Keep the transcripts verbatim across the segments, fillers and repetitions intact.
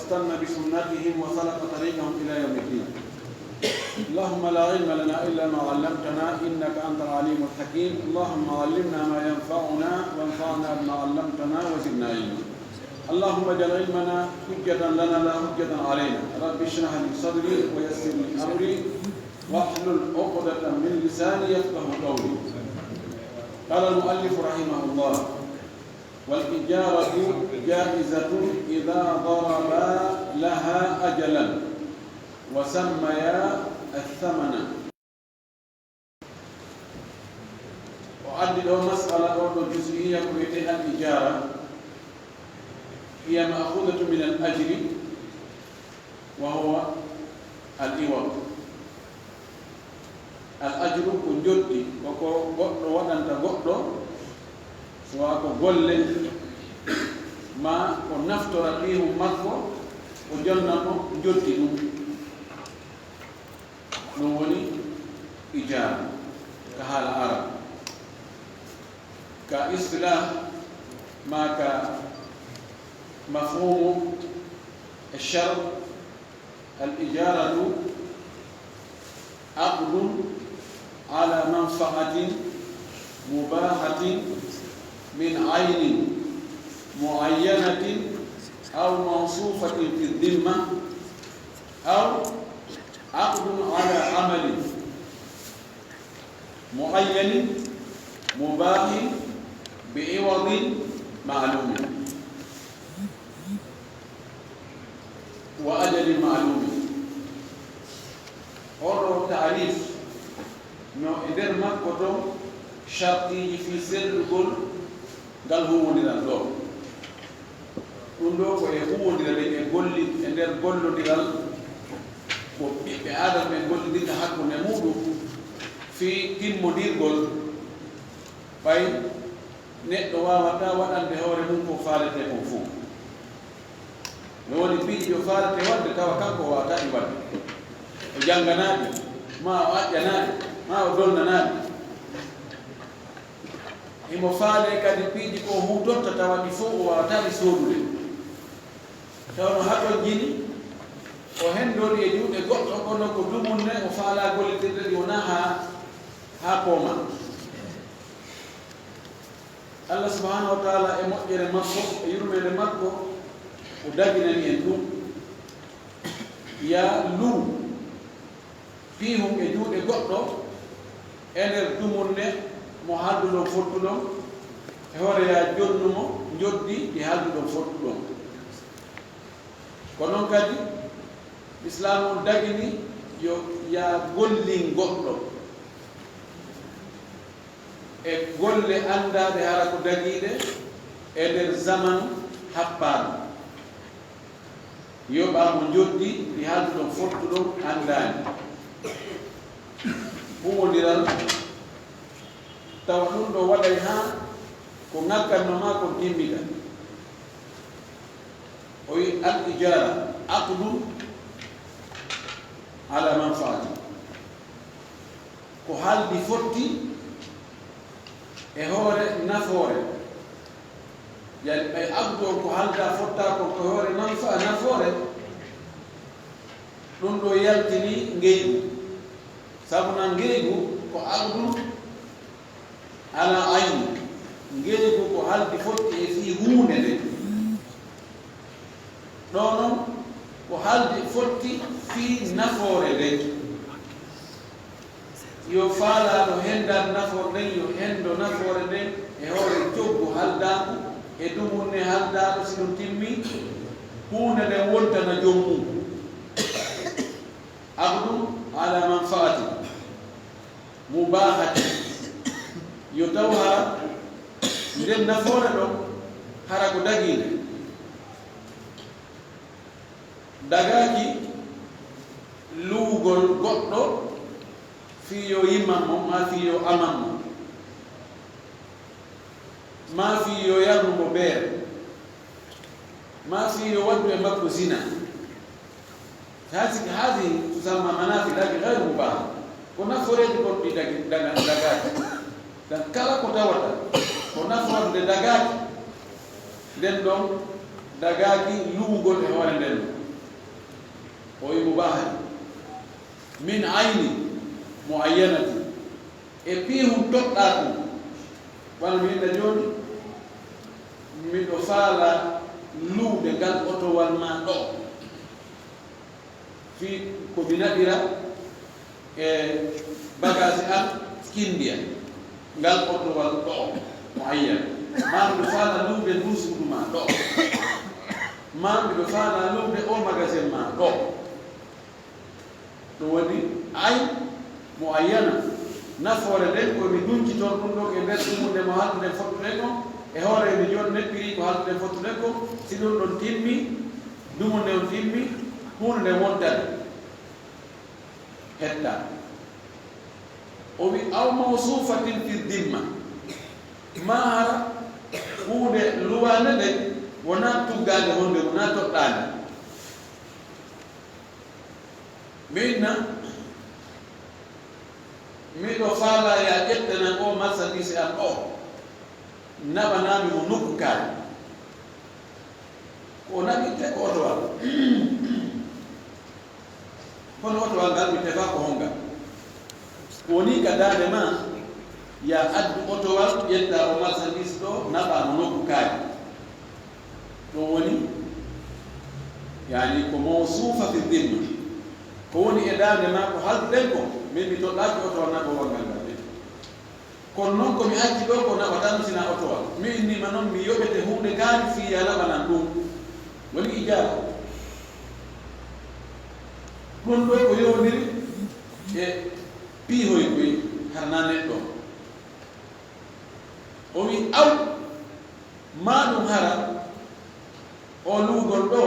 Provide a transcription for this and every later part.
واستن بسنتهم وسلك طريقهم إلى يوم الدين. اللهم لا علم لنا إلا ما علمتنا إنك أنت العليم الحكيم. اللهم علمنا ما ينفعنا وانفعنا بما علمتنا وزدنا علما. اللهم اجعل علمنا حجة لنا لا حجة علينا. رب اشرح لي صدري ويسر لي أمري واحلل عقدة من لساني يفقه قولي. قال المؤلف رحمه الله: والإجارة جائزة إذا ضربا لها أجلا وسميا الثمن. O addi ɗo masala, o ɗo juz'iyya ko wiyetee al ijara, hiya ma'khudatu min al ajri wa huwa al iwad. Al ajru ko njoddi, ko ko goɗɗo waɗanta goɗɗo, so wa ko golle, ma o naftora ɓiyum makko, o jonna mo njoddi ɗum. Ɗum woni ijara ka haala arab. Ka istilah ma ka mafhumu e shar, al ijaratu aqdun ala manfaatin mubahatin min aynin muayyanatin aw mawsufatin fi dhimma aw aqdun ala amalin muayyanin mubahin bi iwadin ma'lumin wa ajalin ma'lumin. Oɗo taarif no e nder makko ɗon shartiiji fii sellugol ngal huuwondiral ɗo. Ɗum ɗo ko e huuwondiral e golli-, e nder gollondiral ko ɓiɓɓe Aadama ɓen gollondirta hakkunde muɗum fii timmondirgol, ɓay neɗɗo waawataa waɗande hoore mum ko faaletee kon fow. No woni piiji ɗo faaletee waɗde, tawa kanko o waawataa ɗi waɗde. O jannganaa ɗi, maa o aƴƴanaa ɗi, maa o donnanaa ɗi. Himo faalee kadi piiji ko huutorta, tawa ɗi fow o waawataa ɗi soodude. Tawa no hatonjini, o henndori e juuɗe goɗɗo, kono ko dumunne o faalaa gollitirde ɗi wonaa haa, haa poomaa. Allah subhanahu wa ta'ala e moƴƴere makko, e yurmeende makko, o daginani en ɗum. Yaa luw piihun e juuɗe goɗɗo e nder dumunne mo halduɗon fottuɗon, e hoore yaa jonnu mo njoddi ndi halduɗon fottuɗon. Ko non kadi, Islaamu on dagini yo yaa gollin goɗɗo e golle anndaaɗe hara ko dagiiɗe e nder zamanu happaaɗo. Yoɓaa mo njoddi ndi halduɗon fottuɗon anndaani. Huuwondiral, tawa ɗum ɗo waɗay haa ko ŋakkanno maa kon timmita. O wi, al ijara aqdun ala manfaati. Ko haldi fotti e hoore nafoore. Yani ɓay aqdu on ko halda fotta kon ko hoore manfa-, nafoore, ɗum ɗo yaltini ngeygu. Sabu na ngeygu ko aqdu ala ayni. Ngeygu ko haldi fotti e fii huunde nde. Ɗo non ko haldi fotti fii nafoore nde. Yo faalaaɗo hendan nafoore nden, yo hendo nafoore nden e hoore coggu haldaangu e dumunne haldaaɗo, si ɗum timmi, huunde nden wontana joom mum. Aqdu ala manfaati mubahati. Yo taw hara nden nafoore ɗon hara ko dagiinde. Dagaaki luwugol goɗɗo fii yo yimman mo, maa fii yo aman mo, maa fii yo yarnu mo beere, maa fii yo waddu e makko zina. Haasi, haasi tusamma manafi laki gayru mubaha. Ko nafooreeji goɗɗi dagi-, daga-, dagaaki. Dan kala ko tawata ko nafoore nde dagaaki, nden ɗon dagaaki luwugol e hoore nden. O wi mubaha, min ayni muayyanati, e piihun toɗɗaa ɗum. Wano mi inna jooni, miɗo faala luude ngal otowal maa ɗo. Fii ko mi naɓira e bagaasi an kindiya, ngal otowal ɗo mo ayyan. Maa miɗo faala luude nduu suudu maa ɗo. Maa miɗo faala luude o magasin maa ɗo. Ɗum woni ay mo ayyana. Nafoore nden ko mi duncitoon ɗum ɗon e nder ɗumunde mo hannde fottuɗen on, e hoore mi jooni neppiri ko hannde fottuɗen ko, si ɗum ɗon timmi, dumunde on timmi, huunde nden wontani. Hetta. O wi, "Aw mawsuufatin fi dimma." Maa hara huunde luwaande nden wonaa tuggaande honde, wonaa toɗɗaande. Min na, miɗo faalaa ya ƴettana o marchandise an o, naɓanaa mi mo nokku kaari. Ko o naɓirte ko otowal. Kono otowal ngal mi tefaa ko hongal. Woni ka daande ma, ya addu otowal, ƴetta o marchandise ɗo, naɓa mo nokku kaari. Ɗum woni, yani ko mawsuufa fi dimma. Ko woni e daande ma ko halduɗen ko, min mi toɗɗaaki otowal naɓowal ngal ngal de. Kono noon ko mi acci ɗo ko naɓata mi sina otowal. Mi innii ma noon mi yoɓete huunde kaari fii ya naɓanan ɗum. Woni ijaara. Ɗum ɗo ko yowondiri e piihoy koy harna neɗɗo. O wi aw maa ɗum hara o luugol ɗo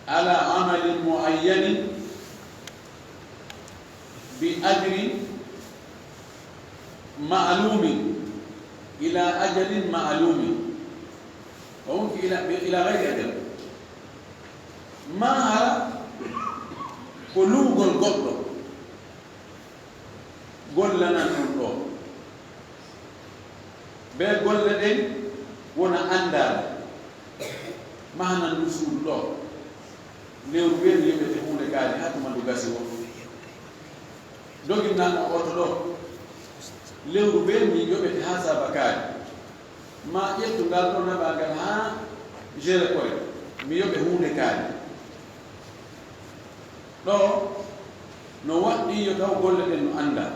ala amalin muayyanin bi ajrin ma'lumin ila ajalin ma'lumin. O wonki ila, ila gayri ajal. Maa hara ko luugol goɗɗo gollanan ɗum ɗo. Bee golle ɗen wona anndaale. Mahanan ndu suudu ɗo. Lewru bee mi yoɓete huunde kaari haa tuma ndu gasi woo. Doginnan o oto ɗo. Lewru bee mi yoɓete haa saaba kaari. Maa ƴettu ngal ɗo naɓa ngal haa Géré Corée. Mi yoɓe huunde kaari. Ɗo no waɗɗii yo taw golle ɗen no anndaa.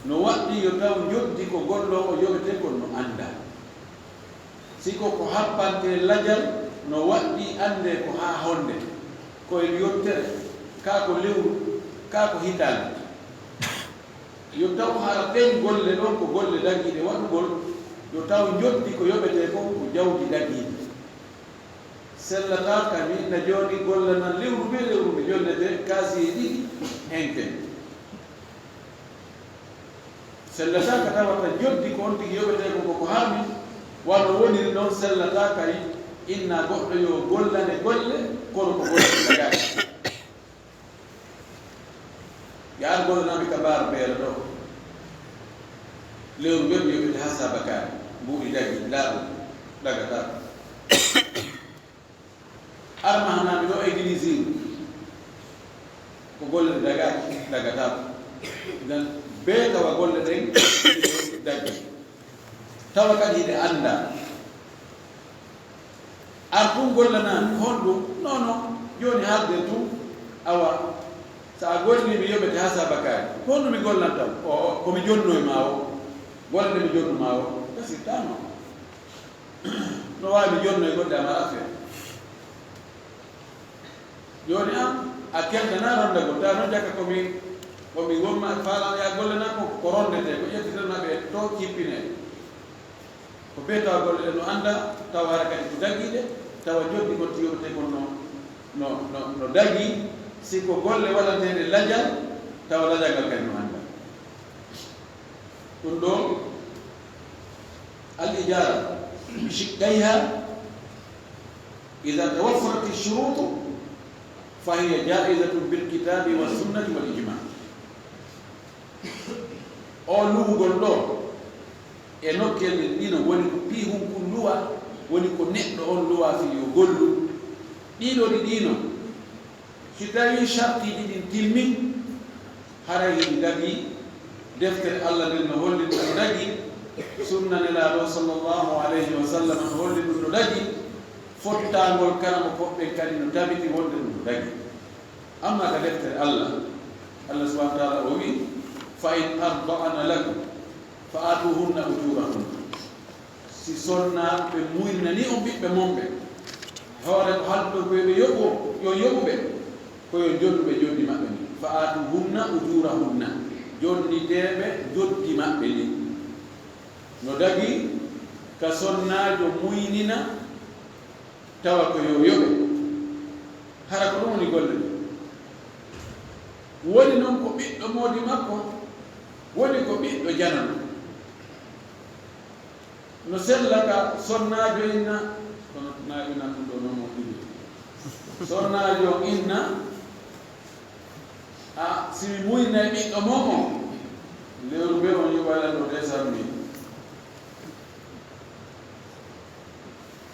No waɗɗii yo taw njoddi ko golloowo yoɓetee kon no anndaa. Si ko ko happantee lajal no waɗɗii anndee ko haa honde, ko e yottere, kaa ko lewru, kaa ko hitaande. Yo taw hara ɗen golle ɗon ko golle dagiiɗe waɗugol, yo taw njoddi ko yoɓetee kon ko jawdi dagiindi. Sellataa ka mi inna jooni gollanan lewru bee lewru mi jonnete kaasiyee ɗiɗi henke. Sellataa ka tawata njoddi ko on tigi yoɓetee ko ko harmi, wano woniri non sellataa kay inna goɗɗo yo gollane golle kono ko golle dagaaki. Yaar gollanaami ka mbaar beela ɗo. Lewru bee mi yoɓete haa saaba kaari. Mbuuɗi dagi, laaɓu, dagataako. Ar mahanaami ɗo église. Ko golle ɗe dagaaki, dagataako. Idan, bee tawa golle ɗen dagi. Tawa kadi hiɗe annda. Ar ɗum gollanaami, honɗum? Non, non, jooni haalden tun, awa, so a gollii mi yoɓete haa saaba kaari. Ko honɗum mi gollanta? O, o, ko mi jonnoy maa o, golle ɗe mi jonnu maa o, gasirtaano. No waawi mi jonnoy goɗɗe am, a affaire. Jooni an, a keltanaa ronndagol, taa non jaka ko mi, ko mi wonma, faalan ya golle naa ko, ko ronndetee, ko ƴettitanma ɓe to cippinee. Ko bee tawa golle ɗe no annda, tawa hara kadi ko dagiiɗe, tawa joddi ko tiyoɓete kon no, no, no, no dagii, si ko golle waɗanteeɗe lajal, tawa lajal ngal kadi no annda. Ɗum ɗo, al ijaara bi shiqqayha, iza tawaffarat ash-shurutu, fa hiya jaizatun bil kitabi was sunnati wal ijma. O luwugol ɗo, e nokkeeli ɗiɗo woni ko piihun kun luwa, woni ko neɗɗo on luwa fii yo gollu. Ɗiɗo ɗi ɗiino, si tawii sartiiji ɗin timmi, haray hiɗi dagii. Deftere Allah nden no holli ɗum no dagii, sunna Nelaaɗo sallallahu alayhi wa sallam no holli ɗum no dagii, fottaangol karamo koɓɓen kadi no tabiti wonde ɗum no dagii. Amma ka deftere Allah, Allah subhanahu wa taala o wi'i, "Fa in arda'na lakum fa atuhunna ujurahunna." Si sonnaaɓe muynani on ɓiɓɓe mon ɓe, hoore ko halduɗon ko yo ɓe yoɓu, yo yoɓu ɓe, ko yo jonnu ɓe joddi maɓɓe ni. "Fa atuhunna ujurahunna." Jonniteeɓe joddi maɓɓe ni. No dagii ka sonnaajo muynina tawa ko yo yoɓe. Hara ko ɗum woni golle ɗe. Woni noon ko ɓiɗɗo moodi makko, woni ko ɓiɗɗo janano. No sella ka sonnaajo inna, kono naajo nan ɗum ɗo noon mo ɗiɗi. Sonnaajo inna, a, si mi muynay ɓiɗɗo momo, lewru be on yoɓaylan ɗo deux cent mille.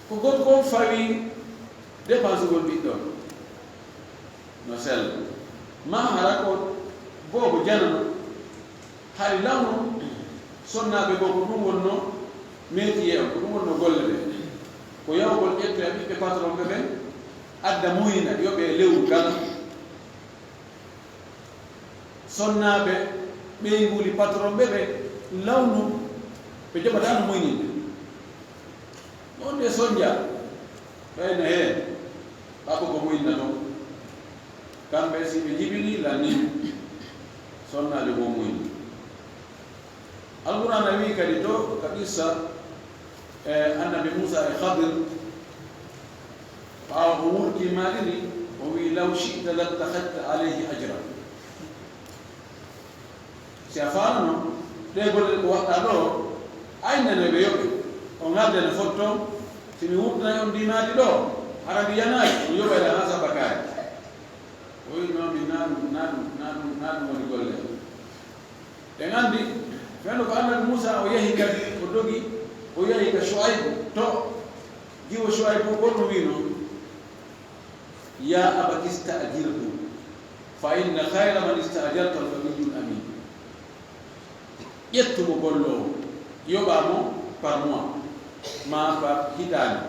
Ko gorko on fawi dépensugol ɓiɗɗo on no sella. Ma hara ko boobo janano, hari lawno sonnaaɓe goo ko ɗum wonno métier on, ko ɗum wonno golle ɗe. Ko yawgol ƴettoya ɓiɓɓe patron ɓe ɓen, adda muyna, yoɓe lewru kala. Sonnaaɓe ɓeynguuli patron ɓe ɓe lawnu, ɓe joɓataano muyninde. Ɗon de sonja, ɓeyna heen, ɓaɓɓo ko muynna ɗon. Kamɓe si ɓe jibini, lanni, sonnaajo goo muyni. Alqur'aana wi'i kadi to ka qissa, e, annabi Muusaa e Khadir, ɓaawo o wurti maari ni, o wi'i, "Law shi'ta lattakhadhta alayhi ajran." Si a faala noon, ɗee golle ɗe ko waɗɗaa ɗoo, a innane ɓe yoɓe, o ŋarde no foti toon, si mi wurtinay on ndii maadi ɗoo, hara ndi yanaay, on yoɓayla haa sabakaare. O wi'i noon, mi naa ɗum, naa ɗum, naa ɗum, naa ɗum woni golle am. En anndi, fewndo ko annabi Muusaa o yehi kadi, o dogi, o yehi ka Shu'aybu, to jiwo Shu'aybu, ko ɗum wi'noo, "Yaa abati ista'jirhu, fa inna khayra man ista'jarta al-qawiyyul amiin." Ƴettu mo golloowo, yoɓaa mo par mois, maa par hitaande.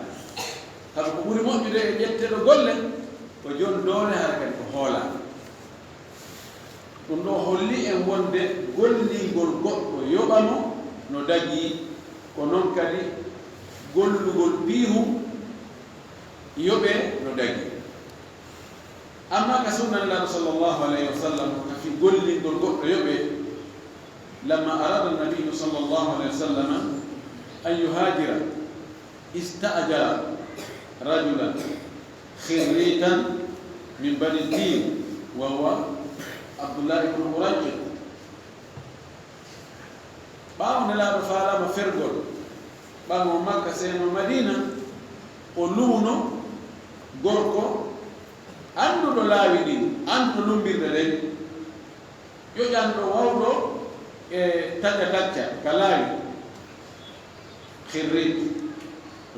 Sabu ko ɓuri moƴƴude e ƴetteeɗo golle, ko jon doole, hara kadi ko hoolaa. Ɗum ɗoo holli en wonde gollingol goɗɗo yoɓa mo no dagii, ko noon kadi gollugol piihu yoɓee no dagii. Amma ka sunna Nelaaɗo sallallahu alayhi wa sallam, ka fii gollingol goɗɗo yoɓee, lamma arada Nabiyyu sallallahu alayhi wa sallam an yuhaajira, ista'jara rajulan khirritan min Bani Din, wa huwa Abdullah ibn Urayqit. Ɓaawo Nelaaɗo faalaama fergol, ɓaŋo Makka, seenoo Madiina, o luuno gorko annduɗo laawi ɗin, annduɗo lummbirɗe ɗen, ƴoƴanɗo, waawɗo e tacca tacca ka laawi. Khirrit,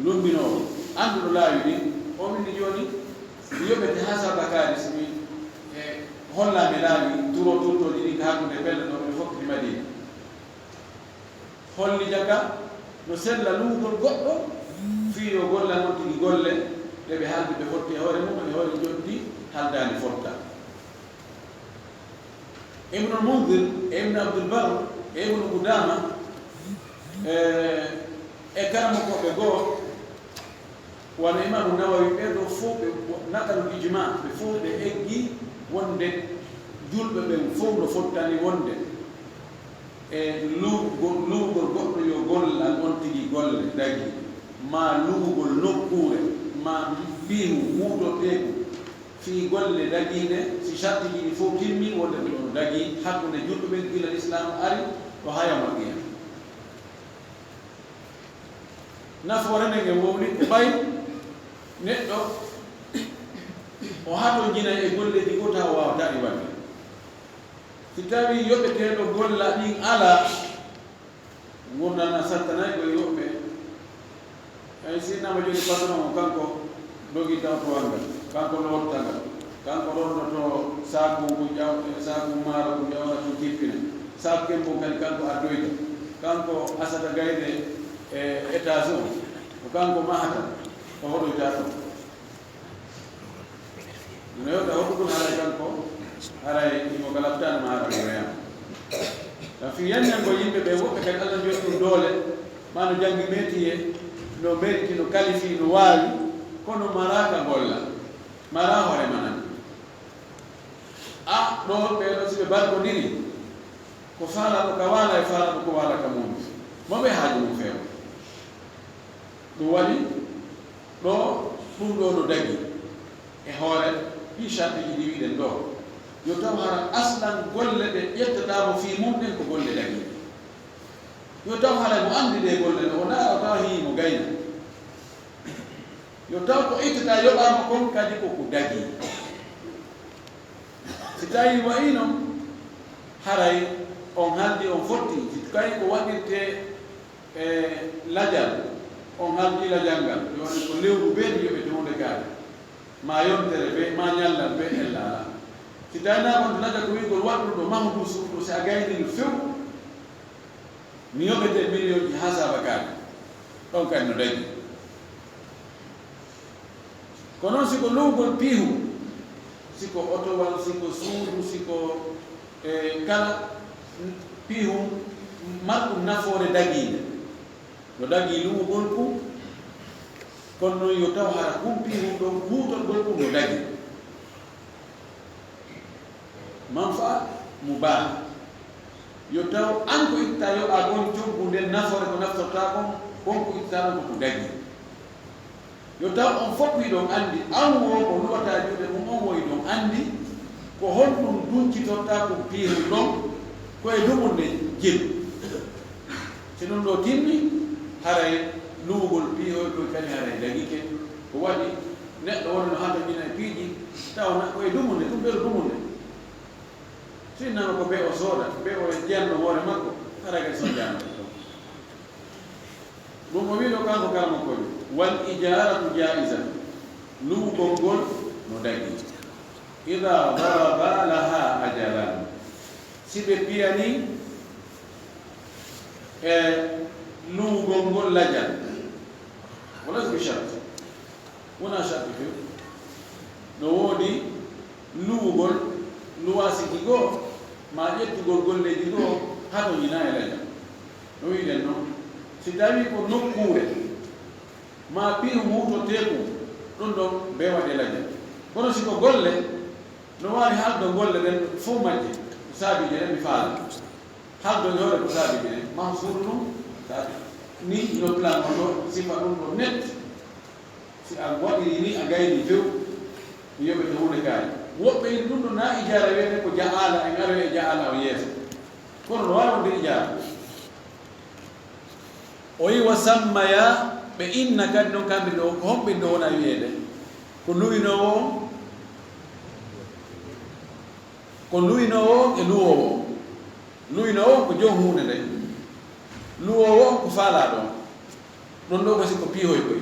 lummbinoowo, annduɗo laawi ɗin, o winndi, "Jooni mi yoɓete haa sabakaari, si mi, e, hollaa mi laawi turo turtooji ɗin ka hakkunde pelle ɗo mi fokkiti Madiina." Holli jaka no sella luugol goɗɗo fii yo gollan on tigi golle ɗe ɓe haaldi ɓe fotti e hoore mum, e hoore joddi haaldaandi fotta. Ibnul Mundir e Ibnu Abdul Barr e Ibnu Qudaama, e, e karamokooɓe goo, wano Imaamu Nawawi, ɓee ɗoo fow ɓe naqalul ijmaa, ɓe fow ɓe eggi wonde julɓe ɓen fow no fottani wonde e luugo-, luugol goɗɗo yo gollal on tigi golle dagi, maa luugol nokkuure, maa piihu huutorteeku fii golle dagiiɗe, si sartiiji ɗi fow timmi, wonde ɗum ɗon dagii hakkunde julɓe ɓen gila Lislaamu ari ɗo haa yawmal qiyaama. Nafoore nden e wowli ko ɓay neɗɗo o hatonjinay e golleeji goo tawa o waawataa ɗi waɗde. Si tawii yoɓeteeɗo golla ɗin alaa, ngurndan na sattanay ko e woɓɓe. Ay, si innama jooni patron o, kanko Dogi tawtowal ngal, kanko lottata ngal, kanko ronnoto saaku ngu ƴaw-, saaku maaro ngu ƴawata ngu jippina, saaku kembo kadi kanko addoyta, kanko asata gayde e étage o, ko kanko mahata, o hoɗoyta ɗon. No yewta hoɗugol haray kanko, haray imo ka laptaani ma haray mo weyama. Ngam fii yanñango yimɓe ɓe woɓɓe kadi Alla jooɗi ɗum doole, ma no janngi métier, no mérite, no qualifié, no waawi, kono maraaka golla, mara hoore manan. A ɗo ɓe ɗo si ɓe barkodiri, ko faalaaɗo ka waala e faalaaɗo ko waala ka mum. Mo ɓe haaju mum feewa. Ɗum waɗi ɗo ɗum ɗo no dagi e hoore ɗi sharɗiiji ɗi wiɗen ɗo. Yo taw hara aslan golle ɗe ƴettataamo fii mum ɗen ko golle dagiiɗe. Yo taw hara mo anndi ɗe golle ɗe, o ndaara o tawa hii mo gayna. Yo taw ko ittata yoɓaama kon kadi ko ko dagii. Si tawii wayii non, haray on haldi on fotti, si tawii ko waɗirtee e lajal, on haldi lajal ngal, yo woni ko lewru bee mi yoɓete huunde kaari, maa yontere bee, maa ñallal bee, ella alaa. Si tawii naa on lajal ko wi'ugol waɗ ɗum ɗo, mahu ɗum suudu, si a gaynii ndu few, mi yoɓete miliyonji haa saabakaade. Ɗon kadi no dañi. Ko noon si ko luwgol piihu, si ko otowal, si ko suudu, si ko, e, kala piihu marɗum nafoore dagiinde. No dagii luwgol ɗum, kono noon yo taw hara ɗum piihu ɗon huutorgol ɗum no dagii. Manfa'a mubah. Yo taw an ko itta yoɓa kon coggu nden nafoore ko naftorta kon, kon ko itta ɗon ko ko dagi. Yo taw on fof hiɗon anndi, an wo ko luwata juuɗe mum on wo hiɗon anndi ko honɗum duncitorta ko piihu ɗon ko e dumunde jelu. Si ɗum ɗo timmi, haray luwugol piihoy koy kadi haray dagike. Ko waɗi neɗɗo wonno hata mina e piiji, tawa na ko e dumunde, ɗum ɓeru dumunde. Sinnano ko be o sooda, be o jeyatno hoore makko, hara kadi soodaano ɗum. Ɗum o wiino kanko kala mo koy, wal ijaratu jaiza, luwugol ngol no dagi. Ida daraba laha ajalan, si ɓe piyani e luwugol ngol lajal, wala bi shart. Wonaa sharti few. No woodi luwugol luwaasiji goo, maa ƴettugol golleeji goo, hano ñinaa e lajal. No wi'uɗen non, si tawii ko nokkuure, maa piihu huutorteeku, ɗum ɗon bee waɗe lajal. Kono si ko golle, no waawi haaldo golle ɗen fow majje, ko saabiije ɗen mi faala. Haaldo e hoore ko saabiije ɗen, mahsuuru ɗum, saabi. Ni no plan on ɗo, sifa ɗum ɗo net. Si a waɗiri ni, a gayni few, mi yoɓete huunde kaari. Woɓɓe ina ɗum ɗo na ijaara wiyete ko ja'ala, en aroya e ja'ala o yeeso. Kono no waawi wonde ijaara. O yi wa sammaya, ɓe inna kadi noon kamɓe ɗo, ko honɓe ɗo wona wiyeede? Ko luwinoowo on, ko luwinoowo on e luwoowo on. Luwinoowo on ko jom huunde nde. Luwoowo on ko faalaaɗo on. Ɗon ɗo ko si ko piihoy koy.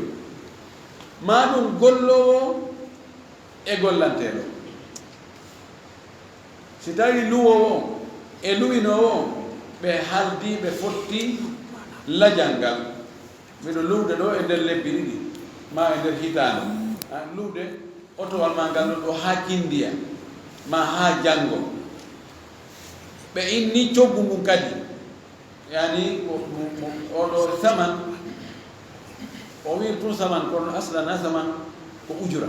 Maa ɗum golloowo on e gollanteeɗo. Si tawii luwoowo on e luwinoowo on, ɓe haldii, ɓe fotti lajal ngal. Miɗo luwde ɗo e nder lebbi ɗiɗi, maa e nder hitaande. A luwde otowal maa ngal ɗo, ɗo haa kinndiya, maa haa janngo. Ɓe inni coggu ngun kadi. Yani, ko, mo, mo, oɗo saman, o wiiri tun saman, kono aslan na saman ko ujura.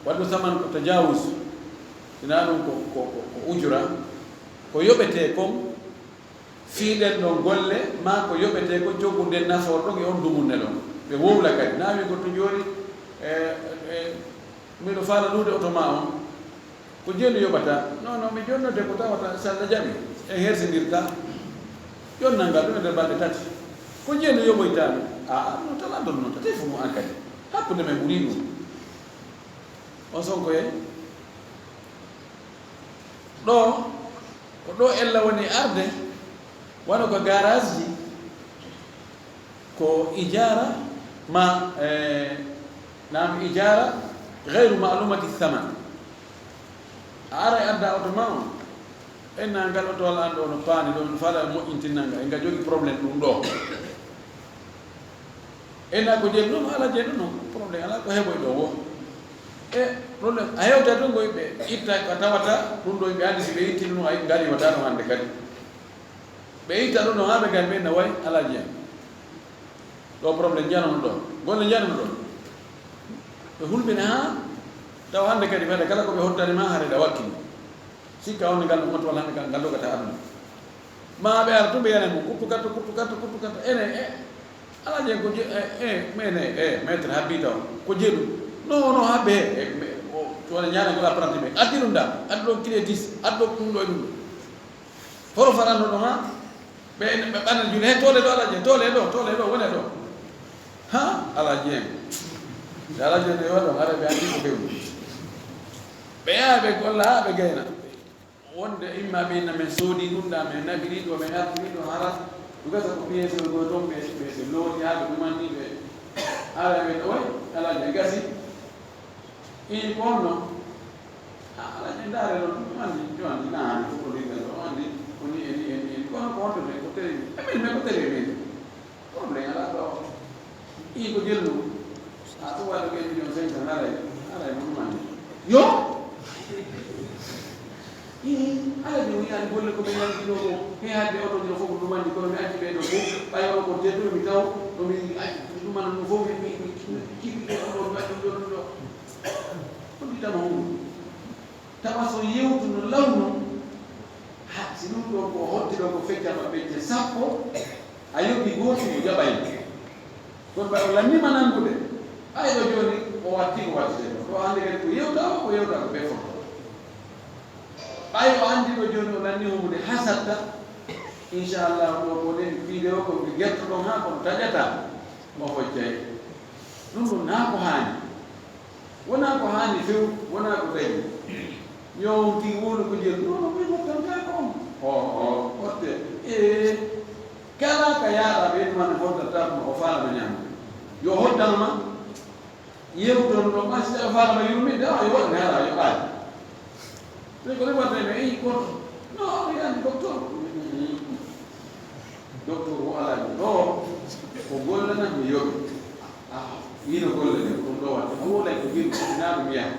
Waɗu saman ko tajawus, sinaa ɗum ko, ko, ko, ko ujura. Ko yoɓetee kon, fii ɗen ɗon golle, maa ko yoɓetee ko coggu nden nafoore ɗon e on dumunne ɗon. Ɓe wowla kadi. Na wi goɗɗo jooni, e, e, miɗo faala luwde oto maa on. Ko jeenu yoɓata? Non, non, mi jonnode ko tawata, si Alla jaɓi, en hersindirta. Jonnal ngal ɗum e nder balɗe tati. Ko jeenu yoɓoyta mi? Aa, non, tala ɗon non, tati fof mo an kadi. Hakkunde men ɓuri ɗum. On sonko e ɗo, ko ɗo ella woni arde, wano ko garage ji, ko ijaara ma, eh, Naam, ijaara gayru ma'luumati saman. A ara e adda oto ma on. Enna ngal oto wala an ɗo no paani ɗo no faala moƴƴintinna nga. E nga jogi problème ɗum ɗo. Enna ko jeeɗu ɗum ala jeeɗu no problème ala ko heɓoy ɗo wo. E problème a hewta ɗum koy ɓe itta ko tawata ɗum ɗo ɓe andi si ɓe itti ɗum ay ngari wata no hande kadi. Ɓe itta ɗum ɗo ha ɓe gari ɓe na way ala jeeɗu. Ɗo problème janono ɗo. Golle janono ɗo. Ɓe hulɓina ha tawa hande kadi fayda kala ko ɓe hottani ma hare ɗa wakkili. Sikka on ngal ɗum oto wala hande kala ngal dogata aduna. Ma ɓe ara tun ɓe yana mo kuttu katto, kuttu katto, kuttu katto. Ene e ala je ko je e e mene e maître habita on ko jeeɗu. No no habbe e o to wala nyana ko apprenti ɓe addi ɗum da addi ɗo kile dix addi ɗo ɗum ɗo e ɗum ɗo. Horo faranno ɗo ha ɓe ɓe ɓanal jule he tole ɗo ala je tole ɗo tole ɗo wone ɗo. Ha ala je ala je ne waɗo hara ɓe andi ko fewu. Ɓe yaa ɓe golla ha ɓe gayna. Wonde imma ɓe inna men soodi ɗum ɗa men nabiri ɗo men artiri ɗo hara ɗum gasa ko piyeso go ɗon ɓe ɓe ɓe looti ha ɓe ɗumandi ɓe. Ala ɓe ɗo way ala je gasi. Ii ko honno? A ala je ndaare ɗon ɗum andi ɗum andi naani fof ko liggel ɗo andi ko ni e ni e ni e ni kono ko honto men ko teri e min men ko teri e min. Problème ala ɗo. Ii ko jellu. A ɗum waɗa ɓe million cinq cent haray haray mo ɗum andi. Yo. Ii ala je o yiyaani golle ko ɓe yankinoo ko he hadde oto jino fof ko ɗum andi kono mi acci ɓe ɗo fof ɓay oɗo ko tedduɗo mi taw ɗo mi ɗumana ɗum fof mi mi kiɓɓiɗe ɗum ɗo mi waɗi ɗum ɗo ɗum ɗo. Ko nditama hunde. Tawa so yewtuno lawnu, ha si ɗum ɗo ko hotti ɗo ko feccama becce sappo, a yoɓi gootum o jaɓay. Kono ɓay o lannima nanngude, ɓay ɗo jooni o watti ko wattete ɗo. Ɗo hannde kadi ko yewta o, ko yewta ko bee fof. Ɓay o anndi ɗo jooni o lanni humude hasatta, inchallah ɗo ko neni piide o ko gertoɗon haa kono taƴata, mo foccay. Ɗum ɗum naa ko haani. Wonaa ko haani few, wonaa ko dañi. Yo on tigi wonu ko jeeru. Non, non, ɓe mottan kaa ko on. O, o, otte. E, kala ka yaaɗa ɓe ɗum ana hodda tarno, o faala no ñaama. Yo hoddan ma, yewton ɗo, ma si tawi o faala ma yurminde, a yo waɗ ne hara, yo ɓaali. Ɓe ko rewata e ɓe, eyi, koto. Non, mi anndi docteur. Docteur o alaa ɗum. Ɗo, ko golle nan mi yoɓi. Ah, yino golle ɗen, ɗum ɗo waɗde. Ko wona ko jiri, naa ɗum yaha.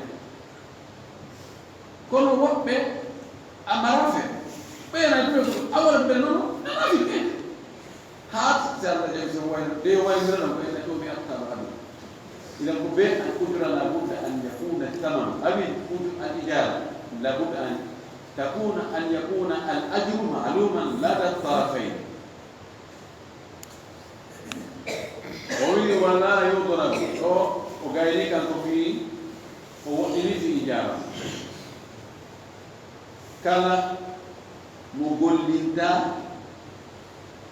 Kono woɓɓe a marafe ɓeena ɗum awala ɓe nono nanafi ɓe. Haa si Allah jaɓi so wayno de wayniraɗam ko ene ɗo mi attama adu. Idan ko be al ujra la budda an yakuna thamanu awi uju al ijara la budda an takuna an yakuna al ajru ma'luman lada tarafayn. O wi'i wala yudrabu ɗo o gayni kanko fii o woɗɗini fii ijaaba. Kala mo gollinta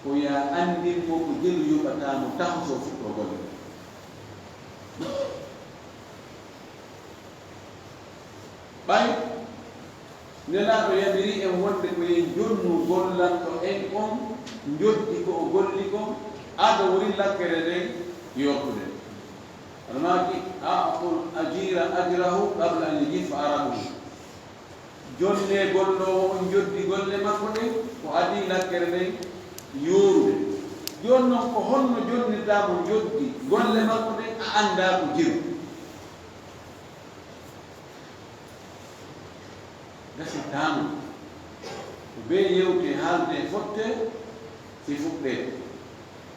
ko ya anndin mo ko jelu yoɓata mo taho so fuɗɗo golle. Ɓay nelaaɗo yamiri en wonde ko yen jonnu gollanɗo en on njoddi ko o golli kon ado wuri lakkere nden yortude. Almaaki a'tul ajira ajrahu qabla an yajifa araquhu. Jonne golloowo on njoddi golle makko ɗen ko adii lakkere nden yoorude. Jooni non ko honno jonnirɗaa mo njoddi golle makko ɗen a anndaa ko jeru? Gasi taamu ko bee yewte haalde fotte si fuɗɗee.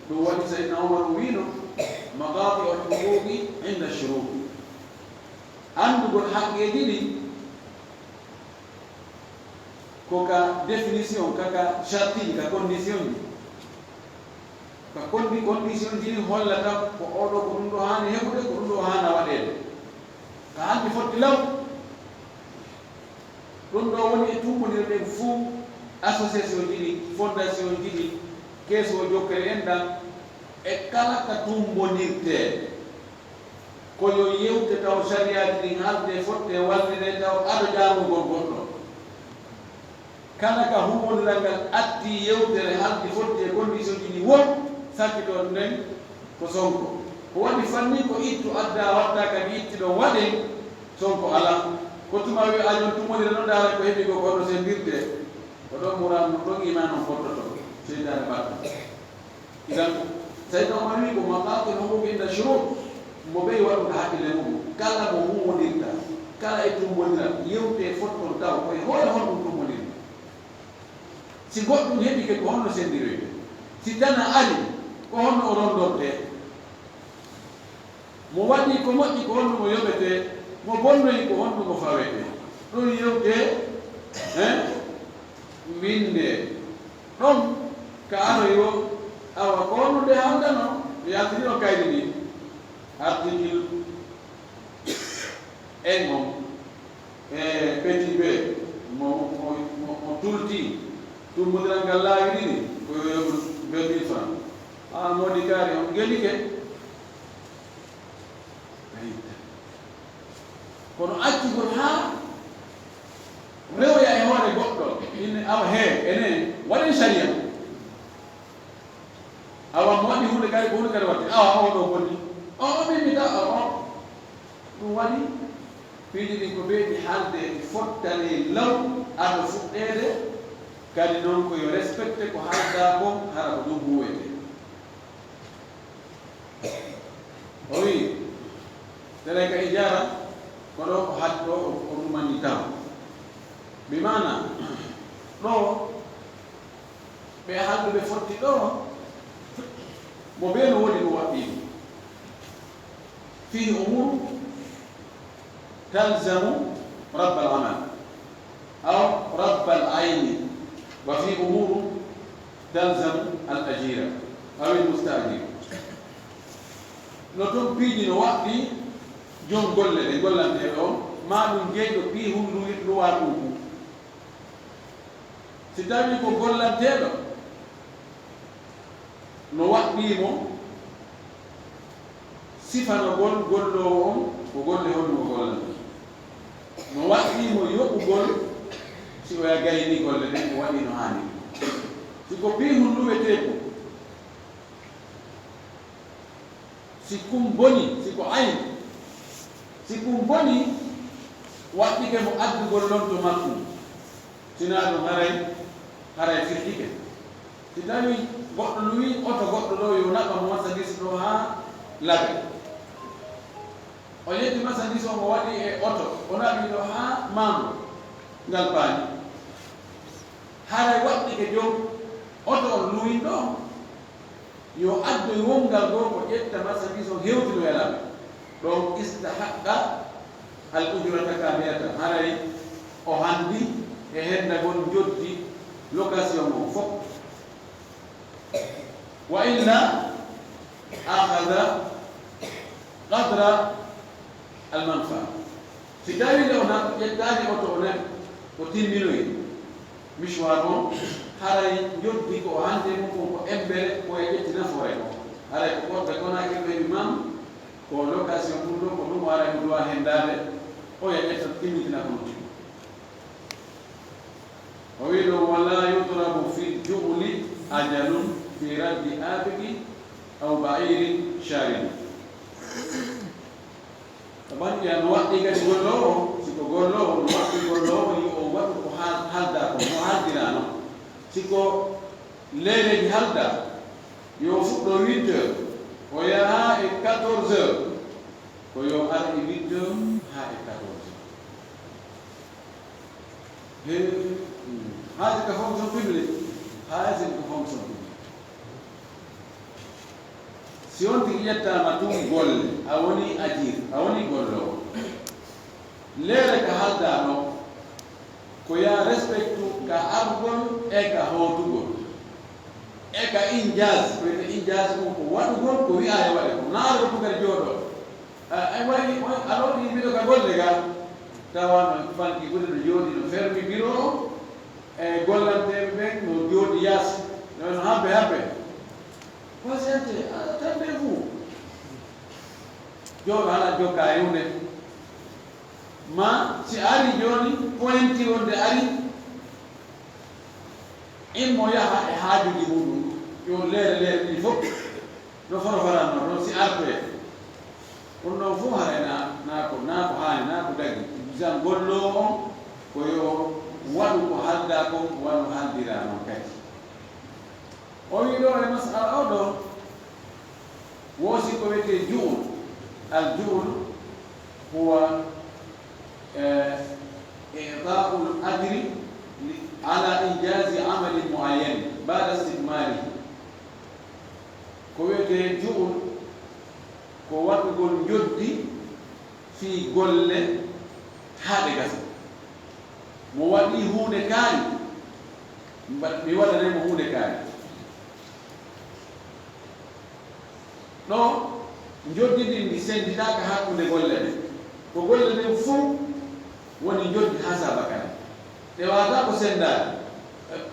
Ɗum waɗi Sayyidina Umar o wiino maqaati al huquqi inda shuruqi. Anndugol haqqeeji ɗi ko ka définition ka ka chartiiji ka condition ji ka condi condition ji ɗi hollata ko oɗo ko ɗum ɗo haani heɓude ko ɗum ɗo haana waɗeede ka hannde fotti law. Ɗum ɗo woni e tumbondirɗen fuu association ji ɗi fondation ji ɗi keeso jokkere en ɗan e kala ka tumbondirtee. Ko yo yewte taw sariyaaji ɗin halde fotte wallire taw ado jaamugol goɗɗo. Kala ka humondiral ngal atti yewtere halde fotte e condition ji ɗi won sakkitoon nden ko sonko. Ko waɗi fanni ko ittu adda watta kadi itti ɗon waɗe, Sonko alaa. Ko tuma wi añon tumodira no ndaara ko heɓi ko kono sendirde. Ko ɗon muran no ɗon iman on fottoto. Seytaane battu. Idan, Sayyidina Umar wi ko maqatil huquqi inda shurut. Mo ɓey waɗude hakkille mum. Kala mo huwondirta, kala e tumbondiral, yewte fotton taw ko e hoore honɗum tumbondirta. Si goɗɗum heɓike ko honno sendiroyte? Si tana ari, ko honno o rondorte? Mo waɗi ko moƴƴi ko honno mo yoɓete? Mo bonnoyi ko honno mo fawete? Ɗum yewte, hein? Winde. Ɗon ka aroy o, awa ko honno nde haldano? Mi yaltini on kayri ndi. Article en on, e petit B, mo, mo, mo, mo tulti, tummbodiral ngal laawi ɗiɗi, ko yo yoɓu vingt mille francs. Haa moodi kaari on gelike. Kono accugol haa rewoya e hoore goɗɗo, ine awa hee, ene waɗen sariya. Awa mo waɗi huunde kadi, ko huunde kadi waɗde. Awa o ɗo bonni. O, o mimita, o, o. Ɗum waɗi piiji ɗin ko beeɗi haalde e fottani law ado fuɗɗeede, kadi noon ko yo respecte ko haaldaa kon, hara ko ɗum huwete. O wi'i, tere ka ijaara, ko ɗo o had-, ɗo o, o ɗumani taw. Bi maana, ɗo ɓe haalduɓe fotti ɗo, mo bee no woni ɗum waɗɗii. Fihi umuru talzamu rabbal amal, aw rabbal ayni, wa fi umuru talzamu al ajira, aw al mustajir. No toon piiji no waɗɗi joom golle ɗe gollanteeɗo on, maa ɗum jeyɗo piihun luwi-, luwaa ɗum. Si tawii ko gollanteeɗo, no waɗɗii mo sifanogol golloowo on ko golle honno o gollata. No waɗɗii mo yoɓugol si oya gayni golle ɗen, o waɗii no haani. Si ko piihun luweteeku, si kun boni, si ko ayn, si kun boni, waɗɗike mo addugol lonto makko. Sinaa ɗum haray, haray firtike. Si tawii goɗɗo luwii oto goɗɗo ɗo, yo naɓa mo marchandise ɗo haa Labe. O ƴetti marchandise on, o waɗi e oto, o naɓi ɗo haa Maamo ngal paani. Haray waɗɗike joom oto on luwinɗo on, yo addoy wongal goo ko ƴetta marchandise on hewtinoya Labe. Ɗon istahaqqa al ujrata kamilatan, haray o handi e hendagol njoddi location on fof. Wa illa akhadha qadra al manfaa. Si tawii nde o na-, ƴettaani oto o naɓi, o timminoyi misuwaar on, haray njoddi ko o hande mum kon ko embere ko e ƴetti nafoore ko. Haray ko ɓorɓe Konaakiri ɓe imam, ko location mum ɗo, ko ɗum o ara e duwa hendaade, oya ƴetta timmitina ko lutti ko. O wi'i ɗo, "Wala yudrabu fil ju'li ajalun fi raddi abiqi aw ba'irin sharid." Ko ɓanti an waɗɗi kadi golloowo, si ko golloowo, no waɗɗi golloowo, yo o waɗu ko haal-, haaldaa ko, no haaldiraa non. Si ko leereeji haaldaa, yo o fuɗɗo huit heures, o yaha e quatorze heures, ko yo ar e huit heures haa e quatorze heures. He, hmm, haade ka fonction publique, haade ka fonction publique. Si on tigi ƴettaama tun golle, a woni ajir, a woni golloowo. Leere ka haaldaa ɗo, ko yaa respectu ka argol e ka hootugol. E ka injaas, ko wiyetee injaas ɗum ko waɗugol ko wi'aa e waɗe ko. Naare ko tugari jooɗoo. A, ay wayi, on, a ɗo ɗi mbiɗo ka golle ga. Tawa no fanki gude no jooɗi no fermi biro o. E gollanteeɓe ɓen no jooɗi yaasi. No, no habbe habbe. Patiente, attendez-vous. Jooɗo hala jokka e hunde. Ma si ari jooni, pointi wonde ari, immo yaha e haajuuji muɗum. Yo leere leere ɗi fof. No foro faranno ɗon si artoye. Ɗum ɗon fof haray na, na ko, na ko haani, na ko dagi. Misan golloowo on ko yo waɗu ko haaldaa kon, wano haaldiraa non kadi. O wii ɗoo e masala o ɗoo, woosi ko wiyetee ju'ul. Al ju'ul huwa, eh, i'taa'ul ajri li, ala injaazi amalin mu'ayyan ba'da istikmaalihi. Ko wiyetee ju'ul ko waɗugol njoddi fii golle haa ɗe gasa. Mo waɗii huunde kaari, mba-, mi waɗanay mo huunde kaari. Ɗoo, njoddi ndin ndi sennditaaka hakkunde golle ɗen. Ko golle ɗen fow woni njoddi hasaaba kan. Ɗe waawataa ko senndaade.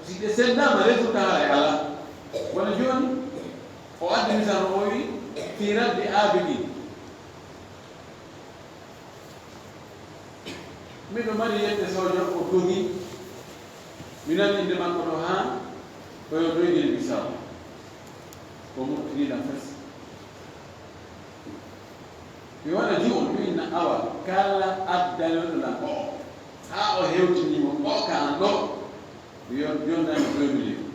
Si ɗe senndaama, résultat haray alaa. Wano jooni, o addi misal, o wii, fii raddi aabidin. Miɗo mari yette soojo, o dogi. Mi nani innde makko ɗoo haa ko yo doygel Bisaw. Ko moƴƴiniiɗam fes. Mi waɗa ju'ul, mi inna awa, kala addanoɗo lan oo, haa o hewtini mo oo ka an ɗoo, mi yon-, yonnan mo deux millions.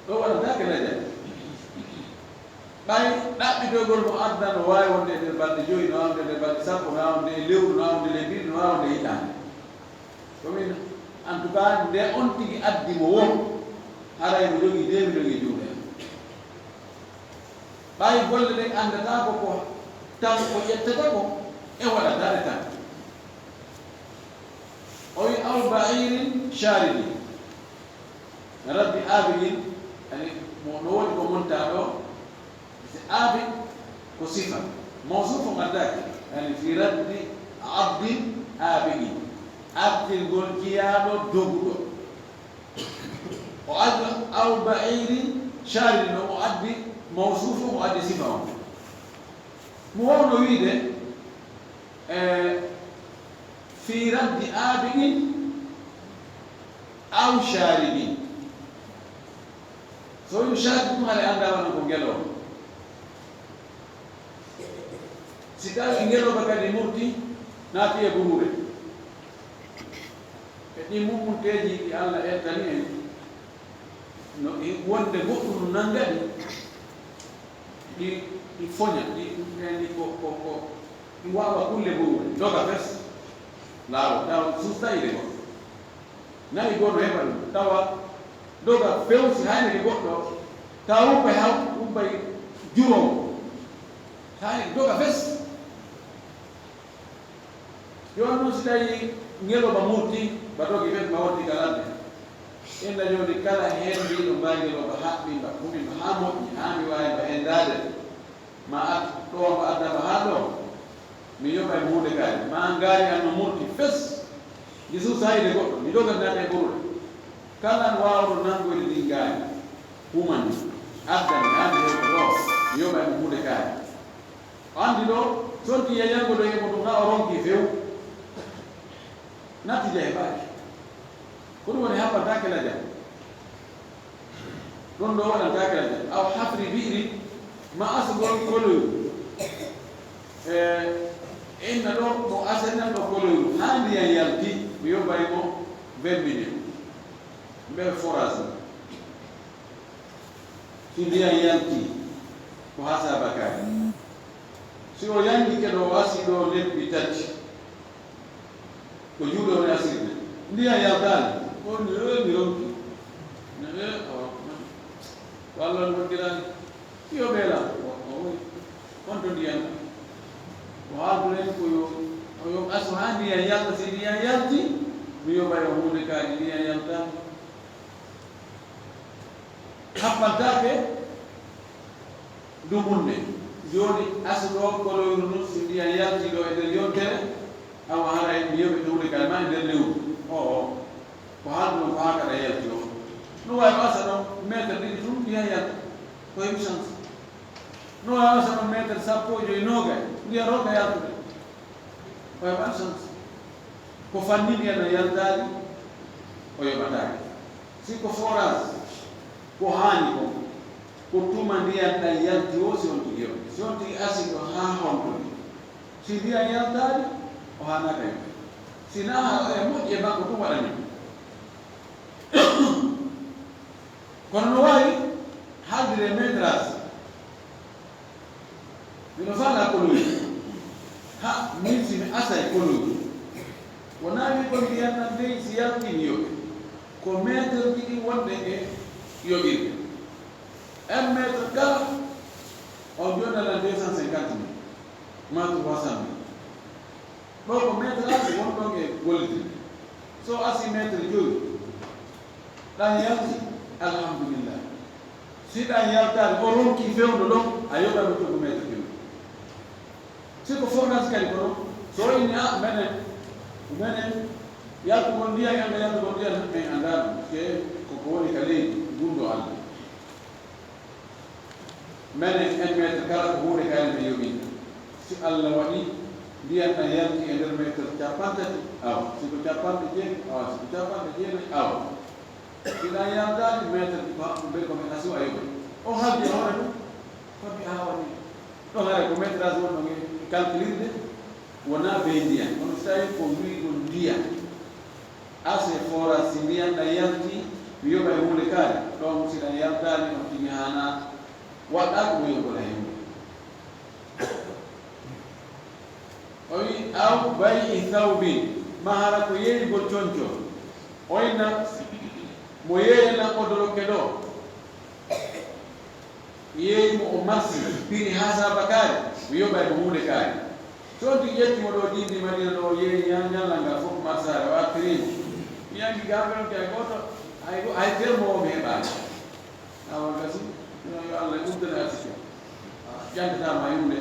Ɗoo waɗantaake lajal. Ɓay ɗaɓɓitogol mo adda no waawi wonde e nder balɗe joyi, no waawi wonde e nder balɗe sappo, no waawi wonde e lewru, no waawi wonde e lebbi ɗiɗi, no waawi wonde e hitaande. Ko min, en tout cas, nde on tigi addi mo woo, haray mo jogii deux millions e juuɗe am. Ɓay golle ɗen anndataa ko, ko tan o ƴettata ko, e waɗataade tan. O wi, "Aw ba'irin sharidi." Raddi aabidin, ani, mo, no woni ko montaa ɗoo, si aabid ko sifa. Mawsuufu on addaaki, ani, fi raddi abdin aabidin. Artirgol jiyaaɗo doguɗo. O addi aw ba'irin sharidi, no o addi mawsuufu, o addi sifa on. Mo wawno wiide, e, fi raddi aabidin aw sharidi. So wii sharidi ɗum, haɗa annda wano ko ngelooba. Si tawi ngelooba kadi murti, naati e buruure. E ɗi mummunteeji ɗi Alla ettani en, no e wonde goɗɗum no nannga ɗi, ɗi, ɗi foña, ɗi, ɗi ko, ko, ko, ɗi waawa kulle buruure, doga fes, laawa, tawa suusta yiide goɗɗo. Nayi goo no heɓa ɗum, tawa doga few, si haynike goɗɗo, tawa ubbay haw, ubbay jurowo, haynike doga fes. Jooni noon, si tawii ngelooba murtii, ba dogi ɓen, ba wonti ka ladde. Inna jooni kala heen mbiɗo mbaa ngelooba haɓɓi, mba kumi, mba haa moƴƴi, haa mbi waawi mba henndaade. Ma ad-, ɗo mba adda mba haa ɗo. Mi yoɓay mo huunde kaari. Ma ngaari an no murti fes. Ndi suusaa yiide goɗɗo. Mi doga naata e ɓorure. Kala an waawɗo nanngoyde ndin ngaari. Humani. Adda mi haa mi hewta ɗo. Mi yoɓay mo huunde kaari. O anndi ɗo, sonti yayango ɗo e mo ɗum, na o ronki few. Natti jahe ɓaaki. Ko ɗum woni haɓɓantaake lajal. Ɗum ɗo waɗantaake lajal. Aw hafri bi'ri, ma asugol koloyru. E, inna ɗo, mo asanan ɗo koloyru. Haa ndiyan yalti, mi yoɓay mo vingt millions. Mbel forage. Si ndiyan yalti, ko hasaba kaari. Si o yannike ɗo, o asii ɗo lebbi tati, ko juuɗe woni asirde. Ndiyan yaltaani, o ni, "Eh, mi ronki." Ne, "Eh, awa, ko Allah no hoddiraani." Yo ɓeela, o, o, o, on to ndiyan. Ko haalduɗen ko yo, o yo asu haa ndiyan yalta. Si ndiyan yalti, mi yoɓay o huunde kaari, ndiyan yaltaani. Haɓɓantaake dumunne. Jooni, asu ɗo koloyru ndun, si ndiyan yalti ɗo e nder yontere, awa haray mi yoɓete huunde kaari ma e nder lewru. O, o. Ko haaldu non ko haa kada yalti o. No waawi asa ɗon meetar ɗiɗi tun, ndiyan yalta. Ko heɓi chance. No waawi asa ɗon meetar sappo e joy, noogay, ndiyan ronka yaltude. Ko heɓan chance. Ko fanni ndiyan no yaltaali, o yoɓataake. Si ko forage, ko haani kon, Ko tuma ndiyan ɗan yalti o, si on tigi yoɓi. Si on tigi asi ɗo haa honɗude. Si ndiyan yaltaali, o haanaaka yoɓi. Si naa haa o e moƴƴi e makko tun waɗani. Kono no waawi haaldude e metrage. Miɗo faalaa koloyel. Ha, min si mi asay koloyel. Wonaa wi'ugol ndiyan ɗan dey si yaltii mi yoɓi. Ko meeterji ɗin wonɓe e yoɓirde. Un mètre kala, on jonnata deux cent cinquante mille, maa trois cent mille. Ɗoo ko metraaji won ɗon e gollitirde. So asii meetre jowi, ɗan yalti, alhamdulillah. Si ɗan yaltaali, o ronki fewndo ɗon, a yoɓay mo coggu meetre jowi. Si ko forage kadi ko non, so o inni, a, menen, menen, yaltugol ndiyan, yalta yaltugol ndiyan, en anndaa ɗum. Ke ko ko woni ka leydi, gunndoo Alla. Menen un mètre kala ko huunde kaari nde yoɓinta. Si Alla waɗi ndiyan ɗan yalti e nder meeter cappanɗe tati, awa, si ko cappanɗe jeego, awa, si ko cappanɗe jeenayi, awa. Si ɗan yaltaali meeter ko haɓɓude ko men asiw a yoɓay. O haldi e hoore mum, fami a waɗi. Ɗon hare ko metrage wonno e calculirde, wonaa bee ndiyan. Kono si tawii ko wi'ugol ndiyan, Ase forage, si ndiyan ɗan yalti, mi yoɓay huunde kaari. Ɗon si ɗan yaltaali, on tigi haanaa waɗɗaaki mo yoɓugol hay huunde. O wi'i, aw bay'i thawbin, maa hara ko yeeyugol conco. Oy na mo yeeyana odoroke ɗoo. Yeeyi mo o marsi, piri haa saaba kaari, mi yoɓay mo huunde kaari. So on tigi ƴetti mo ɗoo, diidi Madina ɗoo, o yeeyi ña-, ñallal ngal fof marsaare, o artirii mo. Mi yanki gaa, mi yonki hay gooto, hay go-, hay termo o mi heɓaani. Awa gasi, yo Allah ɓurdane arsike. A ƴantataa ma huunde.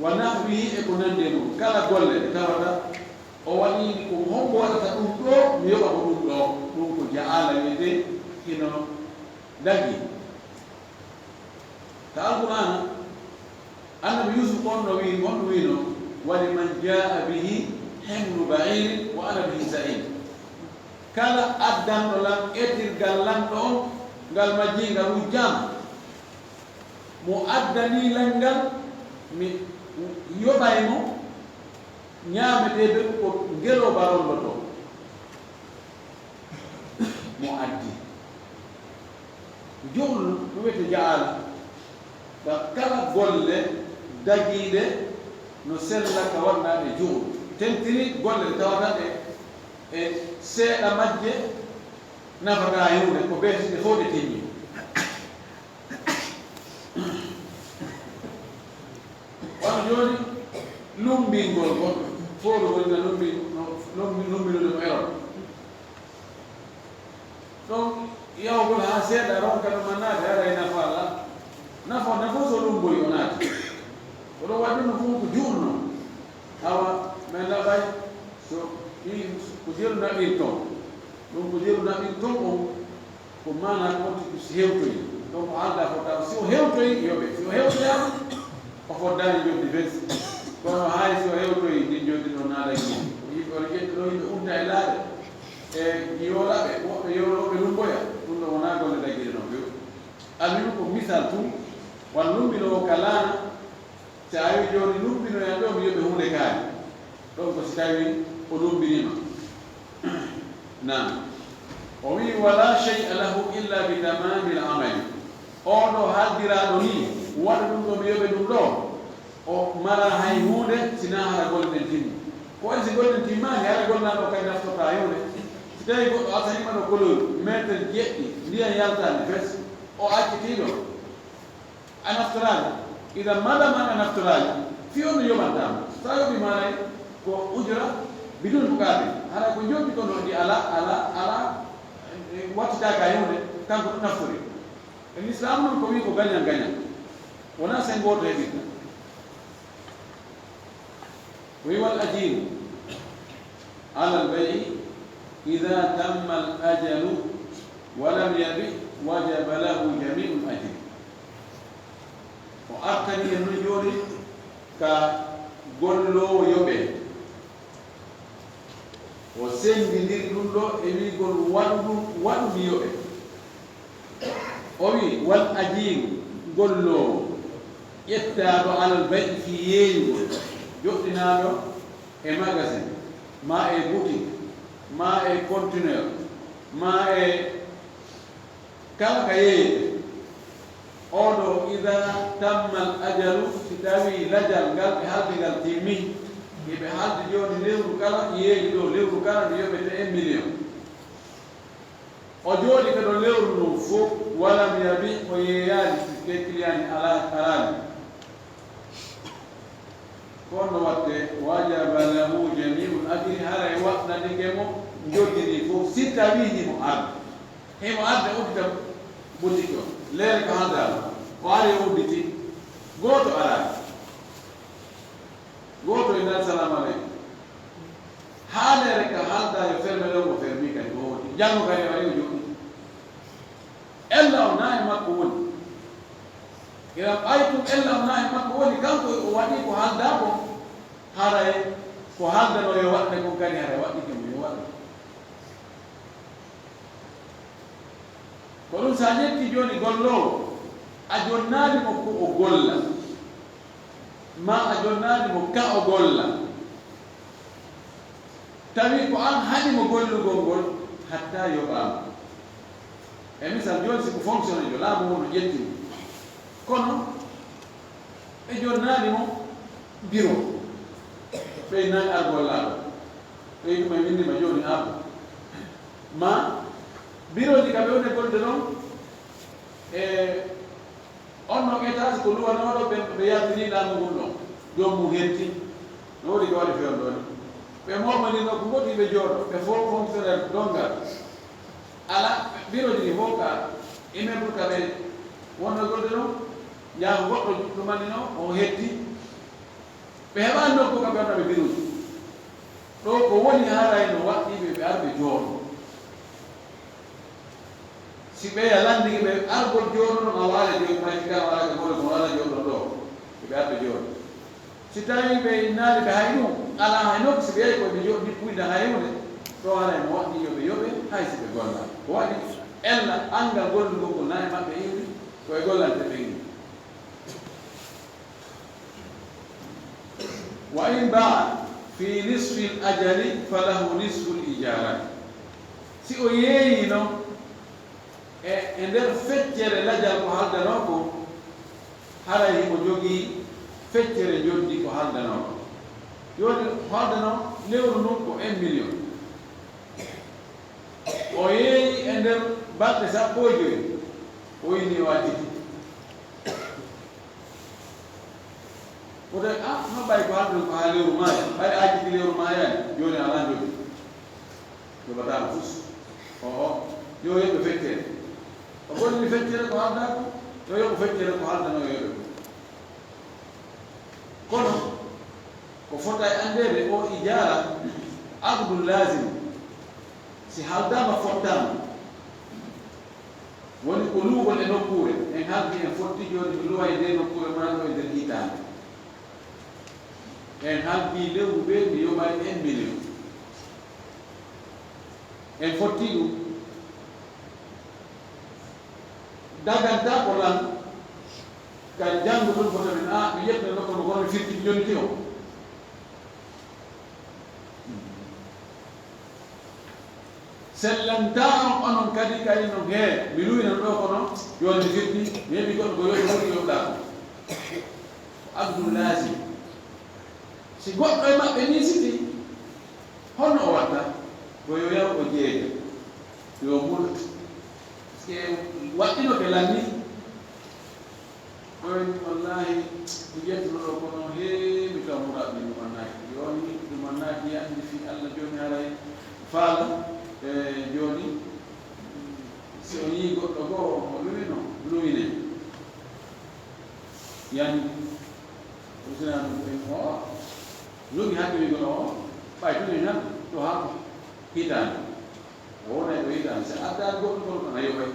Wa nahwihi, e ko nanndi e mum. Kala golle ɗe tawata o waɗii ko, hombo waɗata ɗum ɗoo, mi yoɓa mo ɗum ɗoo. Ɗum ko ja'ala wiyetee hino dagi. Ka Alqur'aana, Annabi Yuusuf on no wi'i, on no wi'no, "Wa liman jaa'a bihi himlu ba'irin wa ana bihi za'im." Kala addanɗo lan etirgal lanɗo on, ngal majjii ngal wujjaama, mo addanii lan ngal, mi yoɓay mo ñaametee ɓe ko ngelooba ronndotoo. Mo addi. Ju'lu no wiyetee ja'ala. Ka kala golle dagiiɗe no sella ka waɗnaaɗe ju'lu. Tentini golle ɗe tawata ɗe e seeɗa majje nafataa huunde, ko beetiiɗe fof ɗe timmi. Wano jooni, lummbingol goɗɗo, fowru woni na lumbi-, no lumbi-, lumbinude mo eron. Ɗon yahugol haa seeɗa, ronka ɗum annaade, haray nafa alaa. Nafa, nafa so lumboyi o naati. Ko ɗum waɗi ɗum fof ko juulno. Awa, men laɓay so ɗi, ko jeru naɓirton. Ɗum ko jeru naɓirton on. Ko maanaa ko wonti ko si hewtoyi. Donc, o aldaa fotaa. Si o hewtoyi, yoɓe. Si o hewtoyaama, o foddaani njoɓdi fes. Kono hay si o hewtoyi, ndin njoɓdi ɗon naadaki mo. Ko yimɓe, oɗo ƴetti ɗo yimɓe udda e laaɗe. E yoolaɓe, woɓɓe yoolooɓe lumboya. Ɗum ɗo wonaa golle dagiiɗe non few. Almuhimu ko misal tun, wan lumbinoowo ka laana. Si a wi'i jooni lumbinoyan ɗoo, mi yoɓe huunde kaari. Ɗon ko si tawii o lumbinii ma. Naam. O wi'i, "Wala shay'a lahu illa bi tamamil amali." Oo ɗoo haaldiraaɗo nii, waɗa ɗum ɗoo, mi yoɓe ɗum ɗoo. O maraa hay huunde, si naa hara golle ɗen timmi. Ko waɗi si golle ɗen timmaali, hara golle ɗen ɗoo kadi naftortaa huunde. Si tawii goɗɗo asanii ma ɗoo koloyel, meeter jeɗɗi, ndiyan yaltaani fes, o accitii ɗoo. A naftoraali. Idan, madama a naftoraali, fii on no yoɓantaa mo. So a yoɓii mo haray ko ujra bidun muqabil. Haray ko njoɓdi kon no waɗi alaa, alaa, alaa, e, wattitaaka e huunde, kanko ɗum naftori. E Lislaam non ko wii ko gagnant gagnant. Wonaa sen gooto heɓirta. Wi'i, "Wal ajiru alal bay'i idha tamma al ajalu wa lam yabi' wajaba lahu jami'ul ajri." O artani en non jooni ka golloowo yoɓee. O senndindiri ɗum ɗoo e wi'ugol, "Waɗu ɗum, waɗu mi yoɓe." O wi, wal ajiiru, golloowo, ƴettaaɗo alal bay'i fii yeeyugol, joɗɗinaaɗo e magasin, maa e boutique, maa e conteneur, maa e kala ka yeeyete. Oo ɗoo, idaa tammal ajalu, si tawii lajal ngal ɓe haaldi ngal timmi, hiɓe haaldi jooni lewru kala, yeeyuɗo lewru kala no yoɓete un million. O jooɗi ka ɗo lewru ndun fow, walam yabi, o yeeyaali, puisque client ni alaa, araali. Ko honno watte, wajaba lahu jami'ul ajri, haray waɗɗanike mo njoɓdi ndin fow, si tawii himo arde. Himo arde uddita boutique on, leere ka haaldaano, o ari o udditi, gooto araali. Gooto e ngal, "Salaamu aleykum." Haaleere ka haaldaa yo ferme ɗon, o fermi kadi, o hooti. Janngo kadi o ari o jooɗii. Ella on naa e makko woni. Iram ɓay tun ella on naa e makko woni, kanko o waɗii ko haaldaa kon, haray ko haaldanoo yo waɗde kon kadi haray waɗɗike mo yo waɗde. Ko ɗun, si a ƴettii jooni golloowo, a jonnaali mo ko o golla, maa a jonnaali mo ka o golla, tawi ko an haɗi mo gollugol ngol, hatta yoɓaama. E misal, jooni si ko fonctionnaire jo, laamu won no ƴetti mo. Kono ɓe jonnaali mo biro, ɓe nayi ar gollaaɗo. Ɓe tuma e winndi ma jooni ar. Ma birooji ka ɓe woni golde ɗon, e on no étage ko luwanooɗo ɓe, ɓe yaltini laamu ngun ɗon. Joom mum hetti. No woodi ko waɗi fewn ɗon. Ɓe moomanino ko ngoti ɓe jooɗo, ɓe fow fonctionnaire donngal. Ala birooji ɗi fow ka immeuble ka ɓe wonno golde ɗon. Njaha goɗɗo ɗumanino, o hetti. Ɓe heɓaani nokku ka ɓe waɗa ɓe birooji. Ɗoo ko woni haray no waɗɗii ɓe, ɓe ar ɓe jooɗo. Si ɓeya lanndike ɓe argol jooɗo ɗon, a waala jooɗo, may si ka waala ka gole, ko waala jooɗo ɗoo. Ɓe ar ɓe jooɗo. Si tawii ɓe innaali ɓe hay ɗun, alaa hay nokku, si ɓe yahi ko ɓe jooɗi puyda hay huunde, ɗoo haray mo waɗɗii yo ɓe yoɓe, hay si ɓe golla. Ko waɗi ella anngal gollugol ngol naa e maɓɓe iwri, ko e gollante ɓe iwri. Wa in baa fi nisfil ajali falahu nisful ijaara. Si o yeeyii non e, e nder feccere lajal ko haaldanoo kon, haray himo jogii feccere njoɓdi ko haaldanoo kon. Jooni ko haaldanoo lewru ndun ko un million. O yeeyi e nder balɗe sappo e joy, o inni o acciti. Ko tawi, ah, no ɓay ko haalduɗen ko haa lewru maaya, ɓay a acciti lewru maayaani, jooni alaa njoɓdi. Joɓataako fus. O'o, yo yoɓe feccere. O gollii feccere ko haaldaa ko, yo yoɓu feccere ko haaldanoo yo yoɓe ko. Kono ko fota e anndeede, o ijaara, aqdun laazim, si haaldaama fottaama, woni ko luwugol e nokkuure, en haaldi en fotti jooni mi luway ndee nokkuure maa ɗoo e nder hitaande. En haaldi lewru ɓee mi yoɓay un million. En fotti ɗun. Dagantaako lan, ka janngo ɗun fota min, a, mi ƴetta nokku no kono mi firti mi jonniti on. Sellantaa on onon kadi, kadi non, hee, mi luwinan ɗoo kono, jooni mi firti, mi heɓi goɗɗo ko yoɓi, woni yoɓɗaa ko. Ko aqdun laazim. Si goɗɗo e maɓɓe miisitii, honno o watta? Ko yo yaw o jeeya, yo o multa. Parce que waɗɗinoke lanni. Ɗoyni, wallaahi, mi ƴettuno ɗoo kono, hee, mi tawa muraaɓe ɗumannaaki. Jooni, ɗumannaaki yandi fii Alla, jooni haray faala, e jooni, si o yii goɗɗo goo, mo luwino, luwine. Yandi, usinaanu ko en, o, luwi hakke wi goɗɗo o, ɓay tun en han, to haa ko hitaande. O wonay ɗo hitaande, si addaani goɗɗo kono, kono a yoɓay.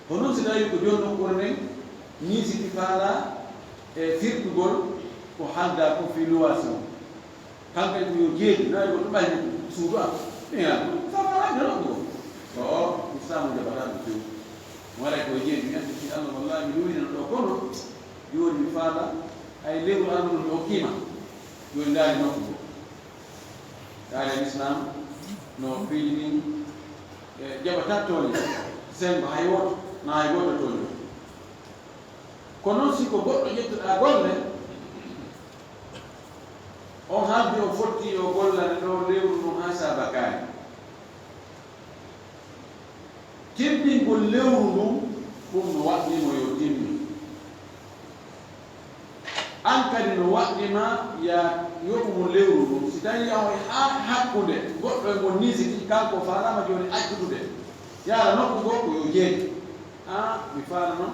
Ko non si tawii ko jooni nokkuure nden, miisiti faalaa e firtugol ko haaldaa ko fii luwaasi on. Kanko en ko yo jeeɗi, nayi ko ɗum ɓayni suudu am. Mi yaa, sa faalaa nde nokku on. O, o, Islaamu jaɓataa ɗum few. Waray ko jeeɗi mi anndi si Allah wallaahi mi luwinano ɗo kono jooni mi faala hay lewru almuɗum mi okkiima jooni ndaari nokku ngo. Ndaari Lislaam no piiji ɗin e jaɓata tooñe senngo hay wooto na hay gooto tooño. Ko noon si ko goɗɗo ƴettuɗaa golle on haaldi o fotti yo gollane ɗo lewru ndun haa saabakaani. Timmingol lewru ndun ɗum no waɗɗii mo yo timmi. An kadi no waɗɗii ma ya yoɓu mo lewru ndun si tawii a hoy haa hakkunde goɗɗo e mon nii si tigi kanko faalaama jooni accutude yaara nokku goo ko yo jeeɗi. Aa mi faalano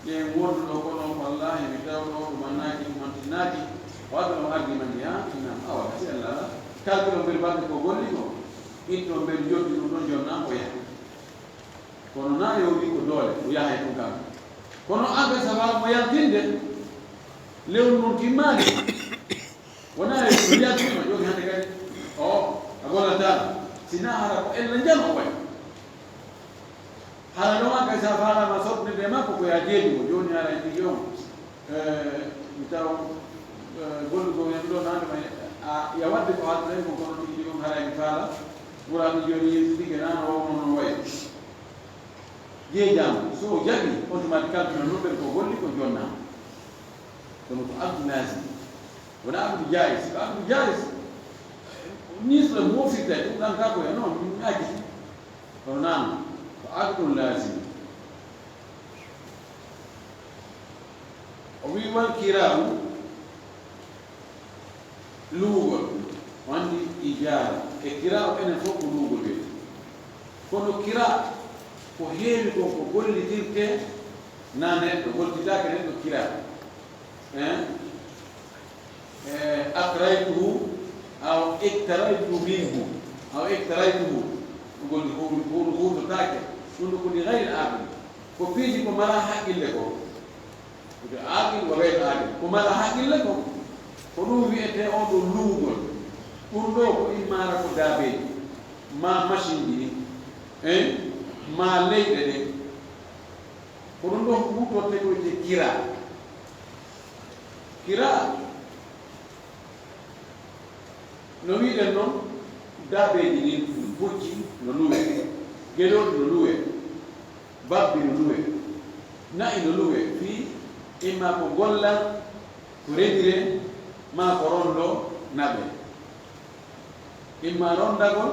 ƴeen wondu ɗo kono wallaahi mi tawno ɗumannaaki ɗumantinnaaki waɗɗo ɗon argument ndi haa innam awa gasi Allah alaa kalkilo mbel mbaɗmi ko golli ko itto mbel joddi ɗum ɗon jonnaa o yaha. Kono na yo wi ko doole o yaha e ɗum kam kono an kadi sababu mo yaltinde lewru ndun timmaali wona e ɗum yaltima jooni hannde kadi o a gollataano si na hara ko ella njano o waɗi. Hara ɗon an kadi sa faalama sotnde nde makko ko ya jeeɗi mo jooni hara e ɗiɗi on mi taw gollugol en ɗo nande ma a ya wadde ko haalduɗen kon kono tigi ɗiɗi on hara emi faala ɓuraɗo jooni yeesu tigi nano wawno non wayi jeejama so o jaɓi on tuma kalduno noɓɓen ko golli ko jonnama kono ko abdu lazim wona abdu jais ko abdu jais nisla mofirta ɗum ɗan ka koya non min ajiti kono nan ko abdun lazim o wi wal kirawu luwugol o anndi ijara e kirawu enen fof ko luwugol wiyete kono kira ko heewi ko ko gollitirte na neɗɗo gollititaake neɗɗo kira hein aqraytuhu aw iktaraytu minhu aw iktaraytuhu ɗum woni huutotaake ɗum ɗo ko li gayri aqli ko piiji ko mala haqqille ko ɓe aqil wa gayri aqil ko mala haqqille ko ko ɗum wiyetee on ɗo luwugol ɗum ɗo ko immara ko daabeeji ma machine ji ɗin en ma leyɗe ɗen ko ɗum ɗo huutorte ko wiyetee kira kira no wiɗen noon daabeeji ɗin pucci no luwe geɗooɗi no luwe babbi no luwe na'i no luwe fii imma ko golla ko remire maa ko rondo naɓe imma rondagol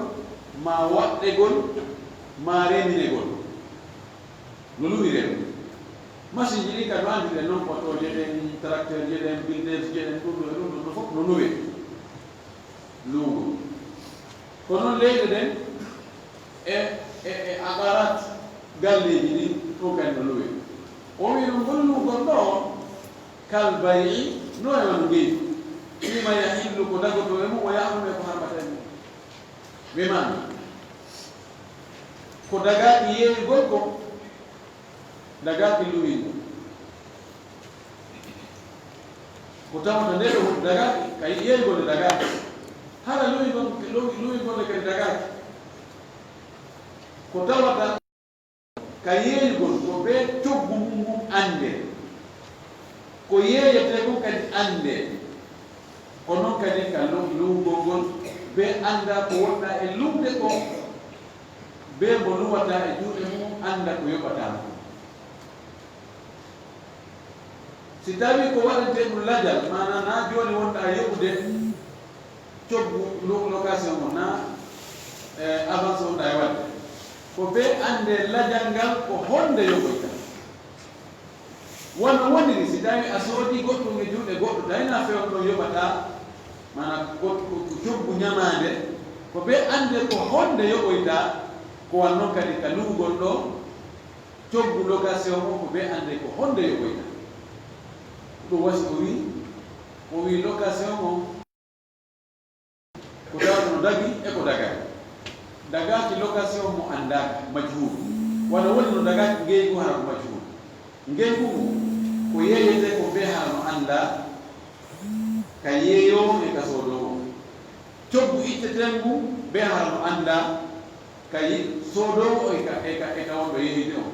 maa waɗɗegol maa reminegol no luwiree ɗum machine ji ɗin kadi no anndirɗen noon oto jeɗen tracteur jeɗen bulldozer jeɗen ɗum ɗo e ɗum ɗo fof no luwe luugo ko noon leyɗe ɗen e e e abarat galleeji ɗin ɗum kadi no luwe o wi ɗum ngol luugol ɗo kal bay'i no e wano ngeydi fima yahillu ko dagoto e mum o yahrumu e ko harmata e mum ɓe maani ko dagaaki yeeyugol ko dagaaki luwingo ko tawata nde ɗo hoto dagaaki ka yeeyugol nde dagaaki hara luwingo luwingo nde kadi dagaaki ko tawata ka yeeyugol ko bee coggu mum ngun anndee ko yeeyetee kon kadi anndee ko noon kadi ka luwgol ngol bee anndaa ko wonɗaa e luwde kon bee mo luwataa e juuɗe mum annda ko yoɓataa mo si tawii ko waɗantee ɗum lajal maanaa naa jooni wonɗaa yoɓude coggu location o na e avance o ɗay waɗde ko be annde lajal ngal ko honde yoɓoyta wano woniri si tawi a soodi goɗɗum e juuɗe goɗɗo tawi na feewno ɗon yoɓata mana coggu ñamaande ko be annde ko honde yoɓoyta ko wan noon kadi ka luwugol ɗo coggu location o ko be annde ko honde yoɓoyta ɗum wasi o wi o wi location o ko tawata no dagi e ko dagani dagaki location mo anndaka majhul wano woni no dagaki ngeygu hara ko majhul ngeygu ngu ko yeeyete ko be hara no annda ka yeeyowo e ka soodowo coggu ittetengu be hara no annda ka soodoowo e ka e ka e ka wonɗo yeeyude on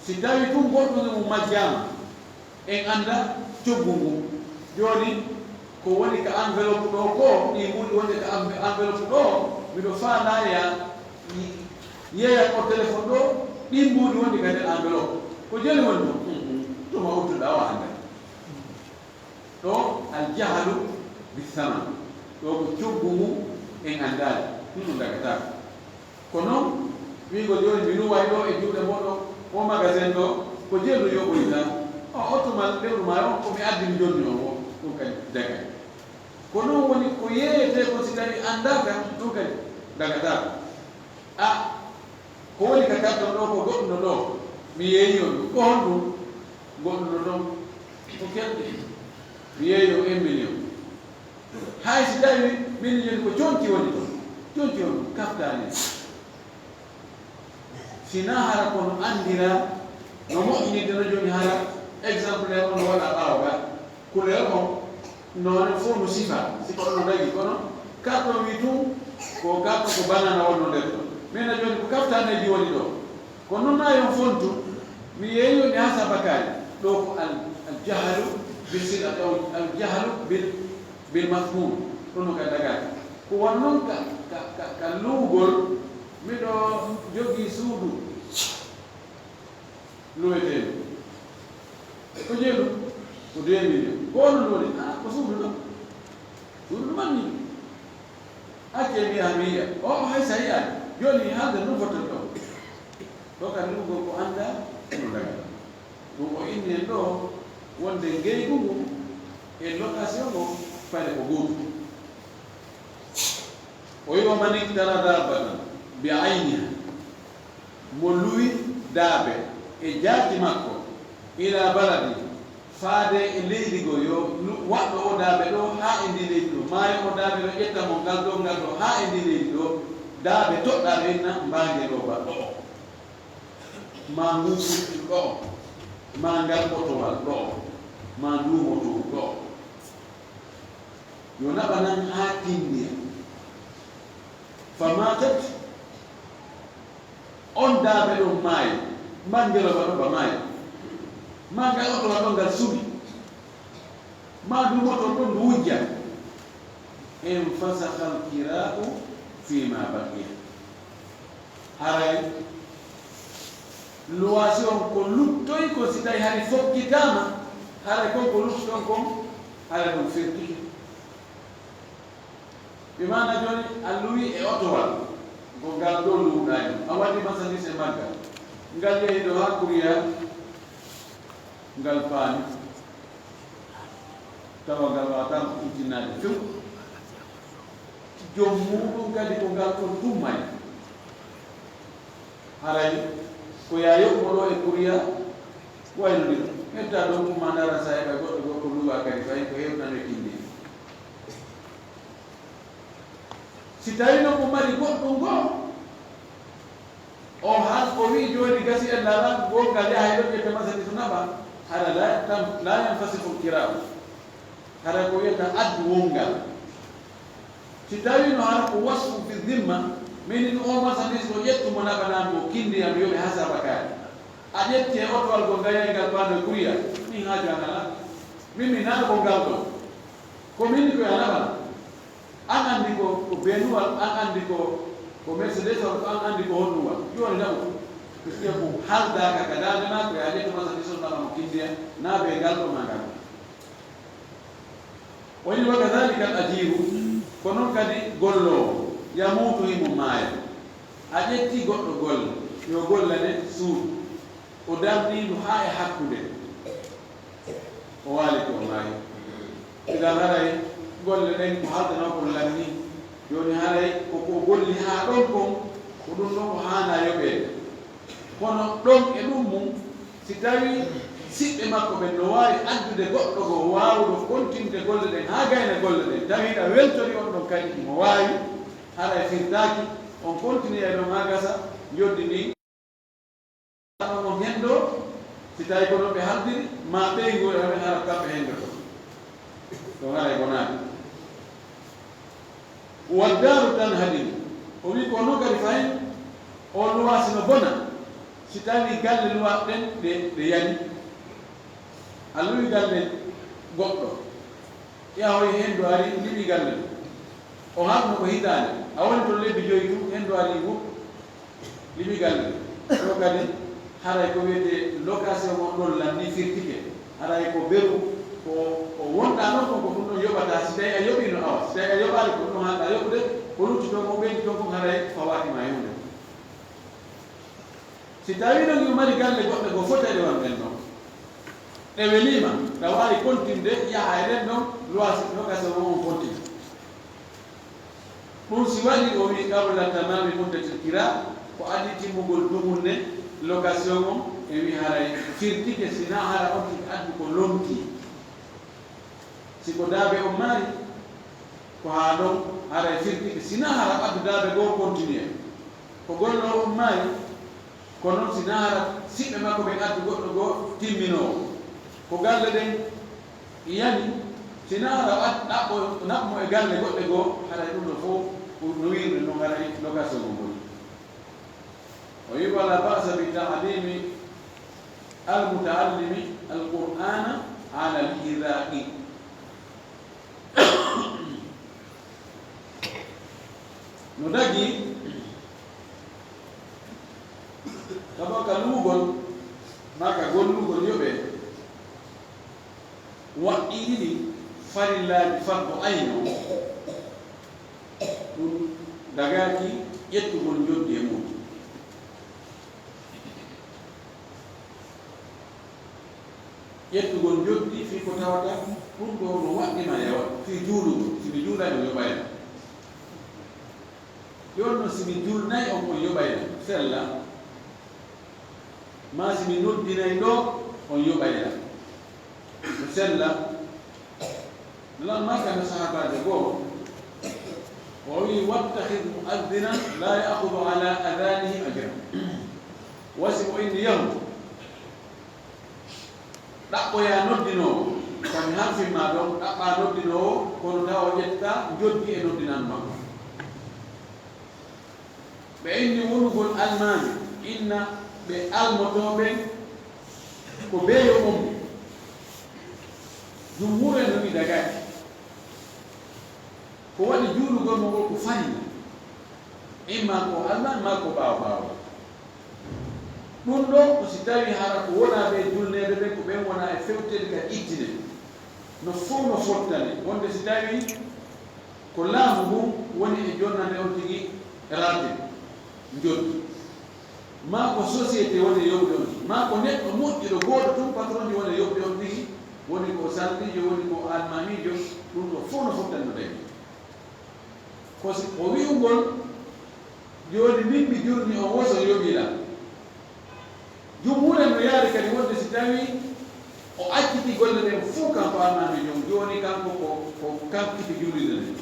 Si tawii tun goɗɗun e mun majjaama, en anndaa coggu ngun. Jooni, ko woni ka enveloppe ɗoo koo, ɗii mbuuɗi wonɗi ka enve-, enveloppe ɗoo, miɗo faalaa ya yeeya ko téléphone ɗoo, ɗii mbuuɗi wonɗi ka nder enveloppe. Ko joni woni ɗon? Tuma udduɗaa o anndaa. Ɗoo, al jahalu bi saman. Ɗoo ko coggu ngun en anndaali. Ɗun ɗun dagataako. Ko non, wi'ugol jooni mi luway ɗoo e juuɗe mooɗon, oo magasin ɗoo, ko jelu yoɓoyta. O, o tuma lewru maa on, ko mi addini jonni on o, ɗun kadi dagay. Ko non woni ko yeeyetee kon si tawii anndaaka, ɗun kadi dagataako. A, ko woni ka karton ɗoo, ko goɗɗun no ɗoo, mi yeeyii on ɗun. Ko honɗun? Goɗɗun no ɗon, ko kelɗi. Mi yeeyii on un million. Hay si tawii min jooni ko conci woni ton, conci on kaftaani. Si naa hara kono anndiraa no moƴƴinirde no jooni hara, exemple on no waɗa ɓaawo ga, couleur on, noone fof no sifa, sifa on no dagi, kono carton wi tun, ko carton ko banana wonno nder ton. Mais no jooni ko kaftaneeji woni ɗo. Kono non naa yon fontu, mi yeeyi on haa sabakaari. Ɗo ko al, al jahalu bi silati, aw al jahalu bil, bil mafhum. Ɗum no ka dagaaki. Ko won non ka, ka, ka, ka luugol, miɗo jogii suudu luweteendu. Ko jeelu? Ko deux millions. Ko honno luwetee? Ah, ko suudu non. Suudu no manni. Accee mi yaha mi yiya. O, o hay sa yiyaani. Jooni haalde non fotton ɗo. Ɗo ka luugol ko anndaa, ko no daga. Ɗum o inni en ɗo wonde ngeygu ngu e location o fayde ko gootum. O wi'i, "Wa man iktara dabbatan bi ayniha," mo luwi daabe e jaati makko, "ila baladi," faade e leydi goo, yo lu-, waɗɗo o daabe ɗo haa e ndi leydi ɗo, maayo o daabe ɗo, ƴetta mo ngal ɗo, ngal ɗo, haa e ndi leydi ɗo, daabe toɗɗaaɗo inna mbaange ɗo baɗɗo o. Maa ngu furtu ɗo, maa ngal otowal ɗo, maa ndu motoru ɗo. Yo naɓa nan haa tinndina. Fa maatat, on daabe ɗon maayi, maa ngeloba ɗon ba maayi, maa ngal otowal ɗon ngal suɓi. Maa ndu moto ɗon ndu wujja. Infasakha al-kira'u fima baqiya. Haray luwaasi on ko luttoyi kon, si tawi hari fokkitaama, haray kon ko luttuɗon kon, haray ɗum firtike. Bi maana jooni a luwi e otowal, ko ngal ɗo luwɗaani, a waɗi masalis e maggal, ngal yehi ɗo haa Kuriya, ngal paani, tawa ngal waawataama huɓɓintinnaade few. Joom muuɗum kadi ko ngal ɗon tun maayi. Haray ko yaa yoɓ mo ɗo e Kuriya, wayno ni ɗon. Ƴetta ɗon kuma ndaara sa heɓay goɗɗo gorko luwa kadi fayi ko hewtano e kindi. Si tawii non mo mari goɗɗum goo, o han o wi'i jooni gasi en laalan gongal yaha e ɗon ƴetta masani so naɓa, hara la tam-, la yanfasikhul kira'u. Hara ko wiyata addu wongal. Si tawii no hara ko wasfu fi zimma, minin o masani so ƴettu mo naɓanaa mo kindi am yoɓe hasaba kaari. A ƴetti e otowal goo ngal yahi ngal paano e Kuriya, min haaju an alaa. Min mi naano ko ngal ɗon. Ko min ko yo a naɓana. An anndi ko, ko benuwal, an anndi ko, ko Mercedes walla ko an anndi ko honɗum wal. Jooni naɓu. Puisque ko haldaaka ka daande maa, ko yo a ƴettu masani so naɓa mo kindiya, naa be ngal ɗo maa ngal. O wi'i, "Wa kadhalika al-ajiru," ko non kadi golloowo, "yamuutu himo maaya." A ƴetti goɗɗo golle, yo golle ne suudu. O darnii ndu haa e hakkunde. O waali ko o maayi. Idan haray golle ɗen ko haldanoo kon lanni. Jooni haray ko ko o golli haa ɗon kon, ko ɗum ɗon o haanaa yoɓeede. Kono ɗon e ɗum mum, si tawii siɓɓe makko ɓen no waawi addude goɗɗo goo waawuɗo kontinde golle ɗen haa gayna golle ɗen, tawi hiɗa weltori on ɗon kadi himo waawi, haray firtaaki, on kontiniyay ɗon haa gasa, njoddi ndin. Ɗon on henndoo, si tawii ko non ɓe haldiri, maa ɓeyngu e on hara kamɓe henndoto. Ɗon haray bonaani. Waddaaru tanhadimu. O wi'i ko non kadi fahin, on luwaasi no bona. Si tawii galle luwaaɓe ɓen ɓe, ɓe yani, a luwi galle goɗɗo, yahoy henndu ari, liɓi galle ɗum. O harno ko hitaande, a woni toon lebbi joyi tun, henndu ari wop, liɓi galle ɗum. Ɗo kadi, haray ko wiyetee location on ɗon lanni firtike. Haray ko beru, ko, ko wonɗaa non kon, ko ɗum ɗon yoɓataa. Si tawii a yoɓiino, awa. Si tawii a yoɓaali, ko ɗum ɗon haɗaa yoɓude, ko lutti toon kon, ɓeydi toon kon, haray fawaaki ma e huunde. Si tawii non yo mari galle goɗɗe goo foteede won ɓen ɗon, ɗe weliima, ɗa waawi kontinde, yaha e ɗen ɗon, luwaasi location on, on kontina. Ɗum si waɗii, o wi'i, qabla tamami muddatil kira, ko adii timmugol dumunne location on, e wi'i haray firtike, si naa hara on tigi addu ko lontii. Si ko daabe on mari, ko haa ɗon haray firtike, si naa hara addu daabe goo, continue. Ko golloowo on mari, ko non si naa hara siɓɓe makko ɓen addu goɗɗo goo timminoowo. Ko galle ɗen yani, si naa hara ad-, ɗaɓɓo, naɓ mo e galle goɗɗe goo, haray ɗum ɗo fof, no wi'irɗen non, haray location mo ngoni. O wi'i, wala ba'sa bi ta'limi al-muta'allimi al-Qur'ana ala al-iraqi. No dagii, kaba ka luugol, maa ka gollugol yoɓee, waɗɗii ɗiɗi farillaaji fardu ayno, ɗum dagaaki ƴettugol njoddi e mum. Ƴettugol njoddi fii ko tawata ɗum ɗoo no waɗɗi ma yawa fii juulugol, si mi juulay on yoɓay lam. Jooni non si mi juulnay on, on yoɓay lam, sella. Maa si mi noddinay ɗoo, on yoɓay lam, no sella. Nulaaɗo Makka no sahaabaajo goo, o wi'i, wattakhidh mu'adhdhinan la ya'khudhu ala adhanihi ajran. Wa si mo inni yahu, ɗaɓɓoyaa noddinoowo, ko mi halfin ma ɗon, ɗaɓɓaa noddinoowo, kono tawa o ƴetta njoddi e noddinan makko. Ɓe inni wonugol almaami, inna ɓe almotooɓe ko beeyo on. Jumhuur en no wi'i dagaaki. Ko waɗi juulugol mo ngol ko farilla. Imma ko almaami, maa ko ɓaawo ɓaawo. Ɗum ɗoo ko si tawii hara ko wonaa ɓe julneede ɓe, ko ɓen wonaa e fewteede ka ittine. No fow no fottani, wonde si tawii ko laamu ngun woni e jonnande on tigi raatib, njoddi, maa ko société woni e yoɓude on tigi, maa ko neɗɗo moƴƴuɗo gooto tun, patron ji woni e yoɓude on tigi, woni ko salliijo, woni ko almaamiijo, ɗum ɗoo fow no fottani no dañi. Ko si, ko wi'ugol, jooni min mi julni on, woso yoɓi lam. Jumhuur en no yaade kadi wonde si tawii o accitii golle ɗen fow, kanko almaami jom, jooni kanko ko, ko kankiti juulirde nden.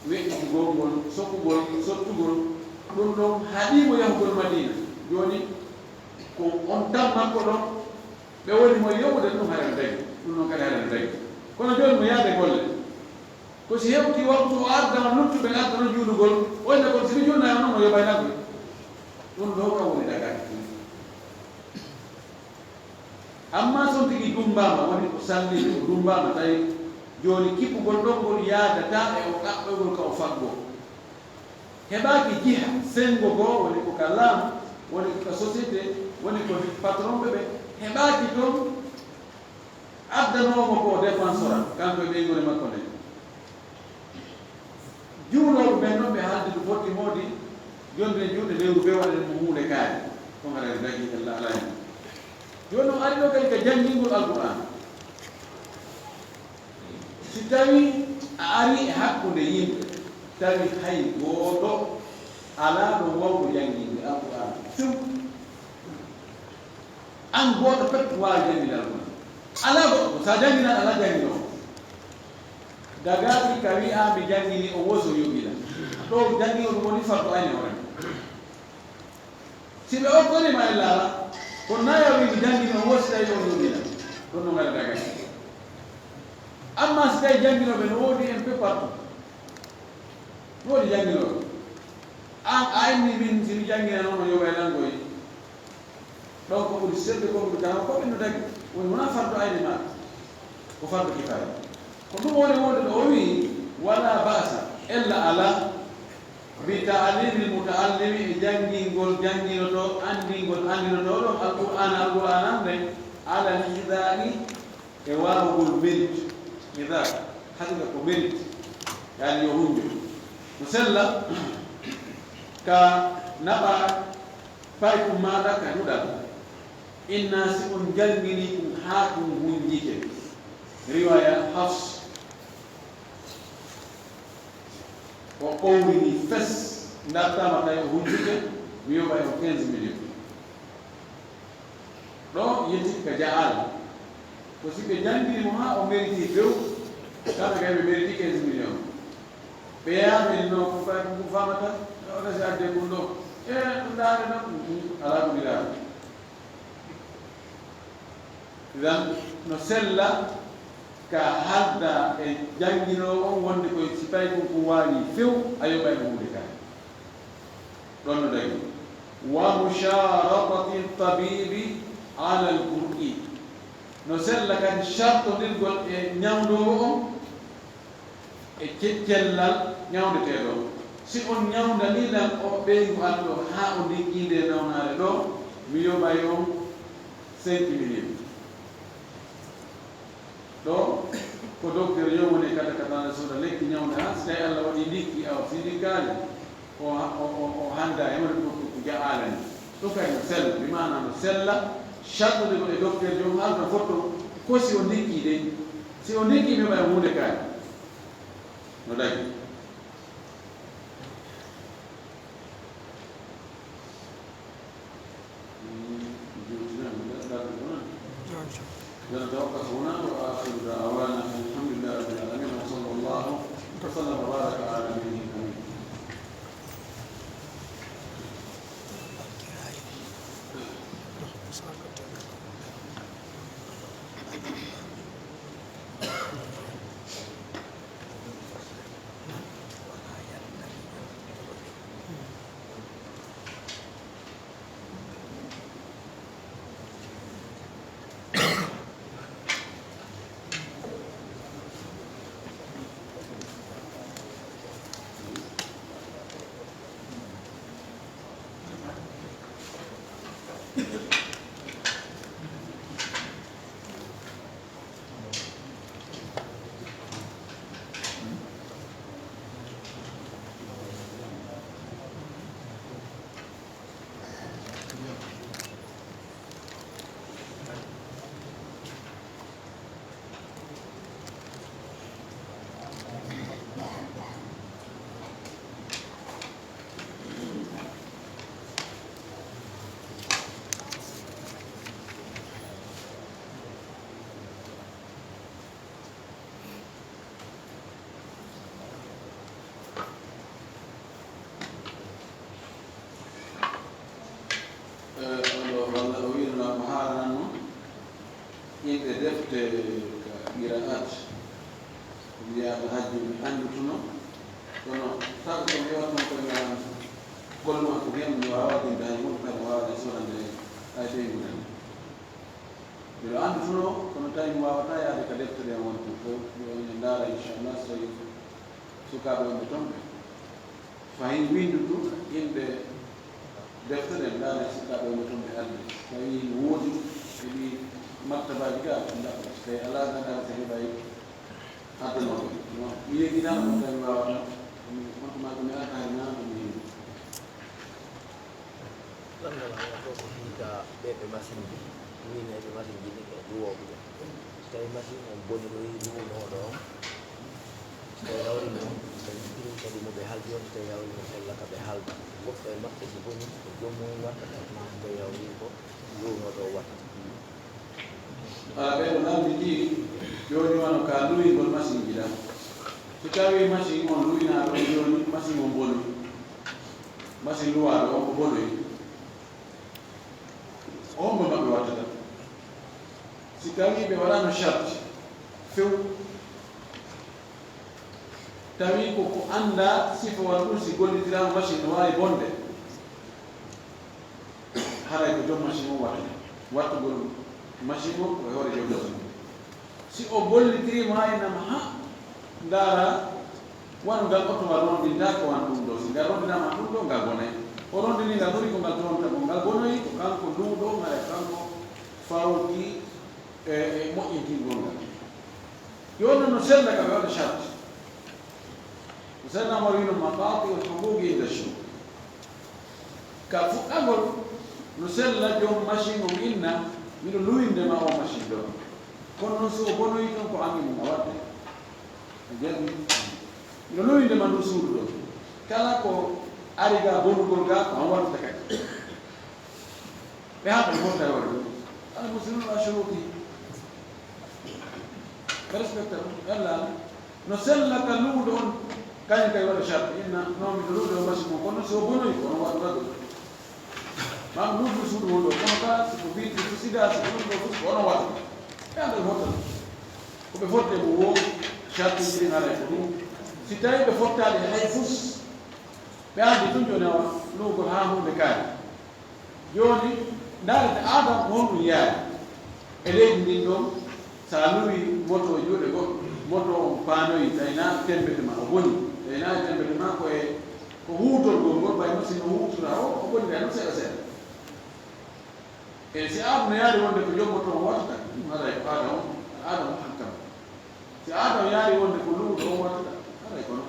Weƴƴitugol ngol, sokugol, sottugol, ɗum ɗon haɗii mo yahugol Madiina. Jooni ko on tan makko ɗon, ɓe woni mo yoɓude ɗum, haray no dañi. Ɗum ɗon kadi haray no dañi. Kono jooni mo yaade golle. Ko si hewtii waktu o arda, on luttuɓe arda no juulugol, o inna kon si mi julnaay on non, o yoɓay nagge. Ɗum ɗoo kam woni dagaaki. Ammaa so on tigi dummbaama, woni ko salliiɓe, o dummbaama, tawi jooni kippugol ɗon ngol yaadataa e o ɗaɓɓoygol ka o faggoo. Heɓaaki jiha, senngo goo, woni ko ka laamu, woni ko ka société, woni ko patronɓe ɓe, heɓaaki toon addanoowo mo ko o dépensora, kanko e ɓeynguure makko nden. Juulooɓe ɓen non ɓe haaldi ko fotti moodi, jonde juuɗe lewru bee waɗen mo huunde kaari. Ɗum haray dagii Allah alaa hen. Jooni o ari ɗoo kadi ka janngingol Alqur'aan. Si tawii a arii e hakkunde yimɓe, tawi hay gooto alaa ɗo waawɗo jannginde Alqur'aan few, aan gooto pet waawi jannginde Alqur'aan. Alaa goɗɗo, so a jannginaa, alaa jannginoowo. Dagaaki ka wi'aa mi jannginii, o woso yoɓi lam. Ɗoo janngingol ɗum woni fardu ayni hoore mum. Si ɓe okkorii ma e laara, kono naa yo wi'i mi janngini on, wosi tawi on yoɓi lam. Ɗum no ngaɗa dagaaki. Ammaa si tawi jannginooɓe no woodi un peu partout. No woodi jannginooɓe. Aan a inni min si mi jannginii on, on yoɓay lam koy. Donc ko ɓuri selde ko ɓuri gaama ko ɓenno dagi. Woni wona fardu ayni ma, ko fardu kifaya. Ko ɗum woni wonde ɗo o wii wala ba'sa, ella ala, bi ta'limil muta'allimi, e janngingol jannginoto, anndingol anndinoto ɗon alqur'ana, alqur'ana nde, ala al-hidai, e waawugol mérite. Hida, haqiqa ko mérite. Yani yo hunjo. Ko sella ka naɓa paykum maaɗa ka duɗal. Inna si on janngini ɗum haa ɗum hunjike. Riwaya Hafs. O ɓowlini fes, ndartama tawi o hunjike, mi yoɓay o quinze millions. Ɗo yetti ka ja'ala. Ko si ɓe janngini mo haa o mériti few, kamɓe kay ɓe mériti quinze millions. Ɓe yaha ɓe no ko fa-, ko famata, o resi adde ɗum ɗo. E, ɗum ndaare ɗon, mhm, alaa ko mi ndaare. Idan, no sella ka halda e jannginoowo on wonde koye si tawi ko ko waawi few, a yoɓay mo huunde kay. Ɗon no dagi. Wa musharatati tabibi ala al-bur'i. No sella kadi shartondirgol e ñawndoowo on e ce-, cellal ñawndeteeɗo on. Si on ñawndanii lan o ɓeyngu an ɗo haa o ndikkii nde nawnaare ɗo, mi yoɓay on cinq millions. Ɗo ko docteur yo woni kata kata na soda lekki ñawnda, ha si tawi Allah waɗi ndikki, awa si ndikkaali, o, o, o, o hannda e woni ko, ko, ko ja'ala ni. Ɗum kadi no sella, bi maana no sella, shartude ko e docteur jom haalta fotto, ko si o ndikki de. Si o ndikki mi waɗa huunde kaali. No dagi. نتوقف هنا، وآخر دعوانا أن الحمد لله رب العالمين، وصلى الله وسلم وبارك على نبينا محمد. Eh, on ɗo walla o wi'no ko haalananno yimɓe defte ka qiraat, ko wiyaata hajju mi anndutuno, kono sabu ko mi wattan ko mi an, golma ko heen mi waawa dinde hay huɗo kadi waawa sodande hay ɓeyngu nani. Mbiɗo anndutuno, kono tawi mi waawata yaade ka defte ɗen wonto fof, yo en ndaara inchallah, so tawi sukaaɓe wonɓe toon ɓe fayi winndudu innde defte ɗen, ndaara sukaaɓe wonɓe toon ɓe arde. So tawi no woodi e ɗi maktabaaji ga, ndaɓɓa. So tawi alaa, nganndaa so heɓay addanooɓe. Mi yegginaano ɗum tawi mi waawata, on tuma ko mi artaani naa ɗum mi Lan nana wona to ko fii ka ɓe ɓe masinji, wiine ɓe masinji ɗi ɓe luwooɓe ɓe. So tawi masin on boni ɗo yi luunooɗo on, so tawi hawri mo, ɓe ɗum kadi mo ɓe haldi on, so tawi hawri mo sella ka ɓe halda. Woɓɓe e maɓɓe si boni ko joom mum watta, ma so tawi hawri ko luunooɗo on watta. Haa ɓe no lamnditi jooni wano ka luwingol masinji ɗan. Si tawi masin on luwinaa ɗon jooni, masin on boni. Masin luwaaɗo on ko bonoyi. Hombo maɓɓe wattata? Si tawi ɓe waɗaano sharti few, tawi ko ko anndaa sifawal ɗum si gollitiraama masin no waawi bonde, haray ko joom masin on wattata. wattugol machine o ko e hoore joom machine o. Si o gollitiriima haa innama haa ndaara, wano ngal oto ngal rondinta ko wano ɗum ɗo. Si ngal rondinaama ɗum ɗo, ngal bonay. O rondini ngal, hori ko ngal toonta mo, ngal bonoyi ko kanko nduuɗo, mara kanko fawti e, e moƴƴintingol ngal. Yo no, no sella ka ɓe waɗa charte. Ko Seydina Umar wino, "Maqati'ul huquqi inda shuyukh." Ka fuɗɗagol, no sella joom machine on inna, "Miɗo luwinde ma o machine ɗo. Kono noon, so o bonoyi toon, ko an e mum a waɗde." A jaɓi? "Miɗo luwinde ma ndu suudu ɗo. Kala ko ari ga bonugol ga, ko an waɗata kadi." Ɓe haɓa e hoota e waɗa ɗum. Al muslimu ala shuruti. Ɓe respecta ɗum. Yalla no sella ka luuɗo on, kañum kay waɗa charte. Inna, non, miɗo luuɗo on machine mo, kono si o bonoyi, ko on waɗa ɗum. Maa mi luuɗo suudu mon ɗo, kono ka, si ko vitre, si ko sida, si ko ɗum ɗo fof, ko on waɗa. Ɓe annda ɓe fotta ɗum. Ko ɓe fotte mo wo, charte ji ɗin haray ko ɗum. Si tawi ɓe fottaali hay fus, ɓe anndi tun jooni awa luugol haa huunde kaari. Jooni, ndaarete aada ko honɗum yaari e leydi ndin ɗon, so a luwi moto e juuɗe goɗɗo, moto on paanoyi, tawi na temmbete ma o boni, tawi na temmbete ma ko e, ko huutorgol ngol, ɓay no si no huutora o, o bonira ɗum seeɗa seeɗa. E si aada no yaari wonde ko joom moto on wattata, ɗum haray ko aada on, aada on hakkam. Si aada on yaari wonde ko luuɗo on wattata, haray ko non.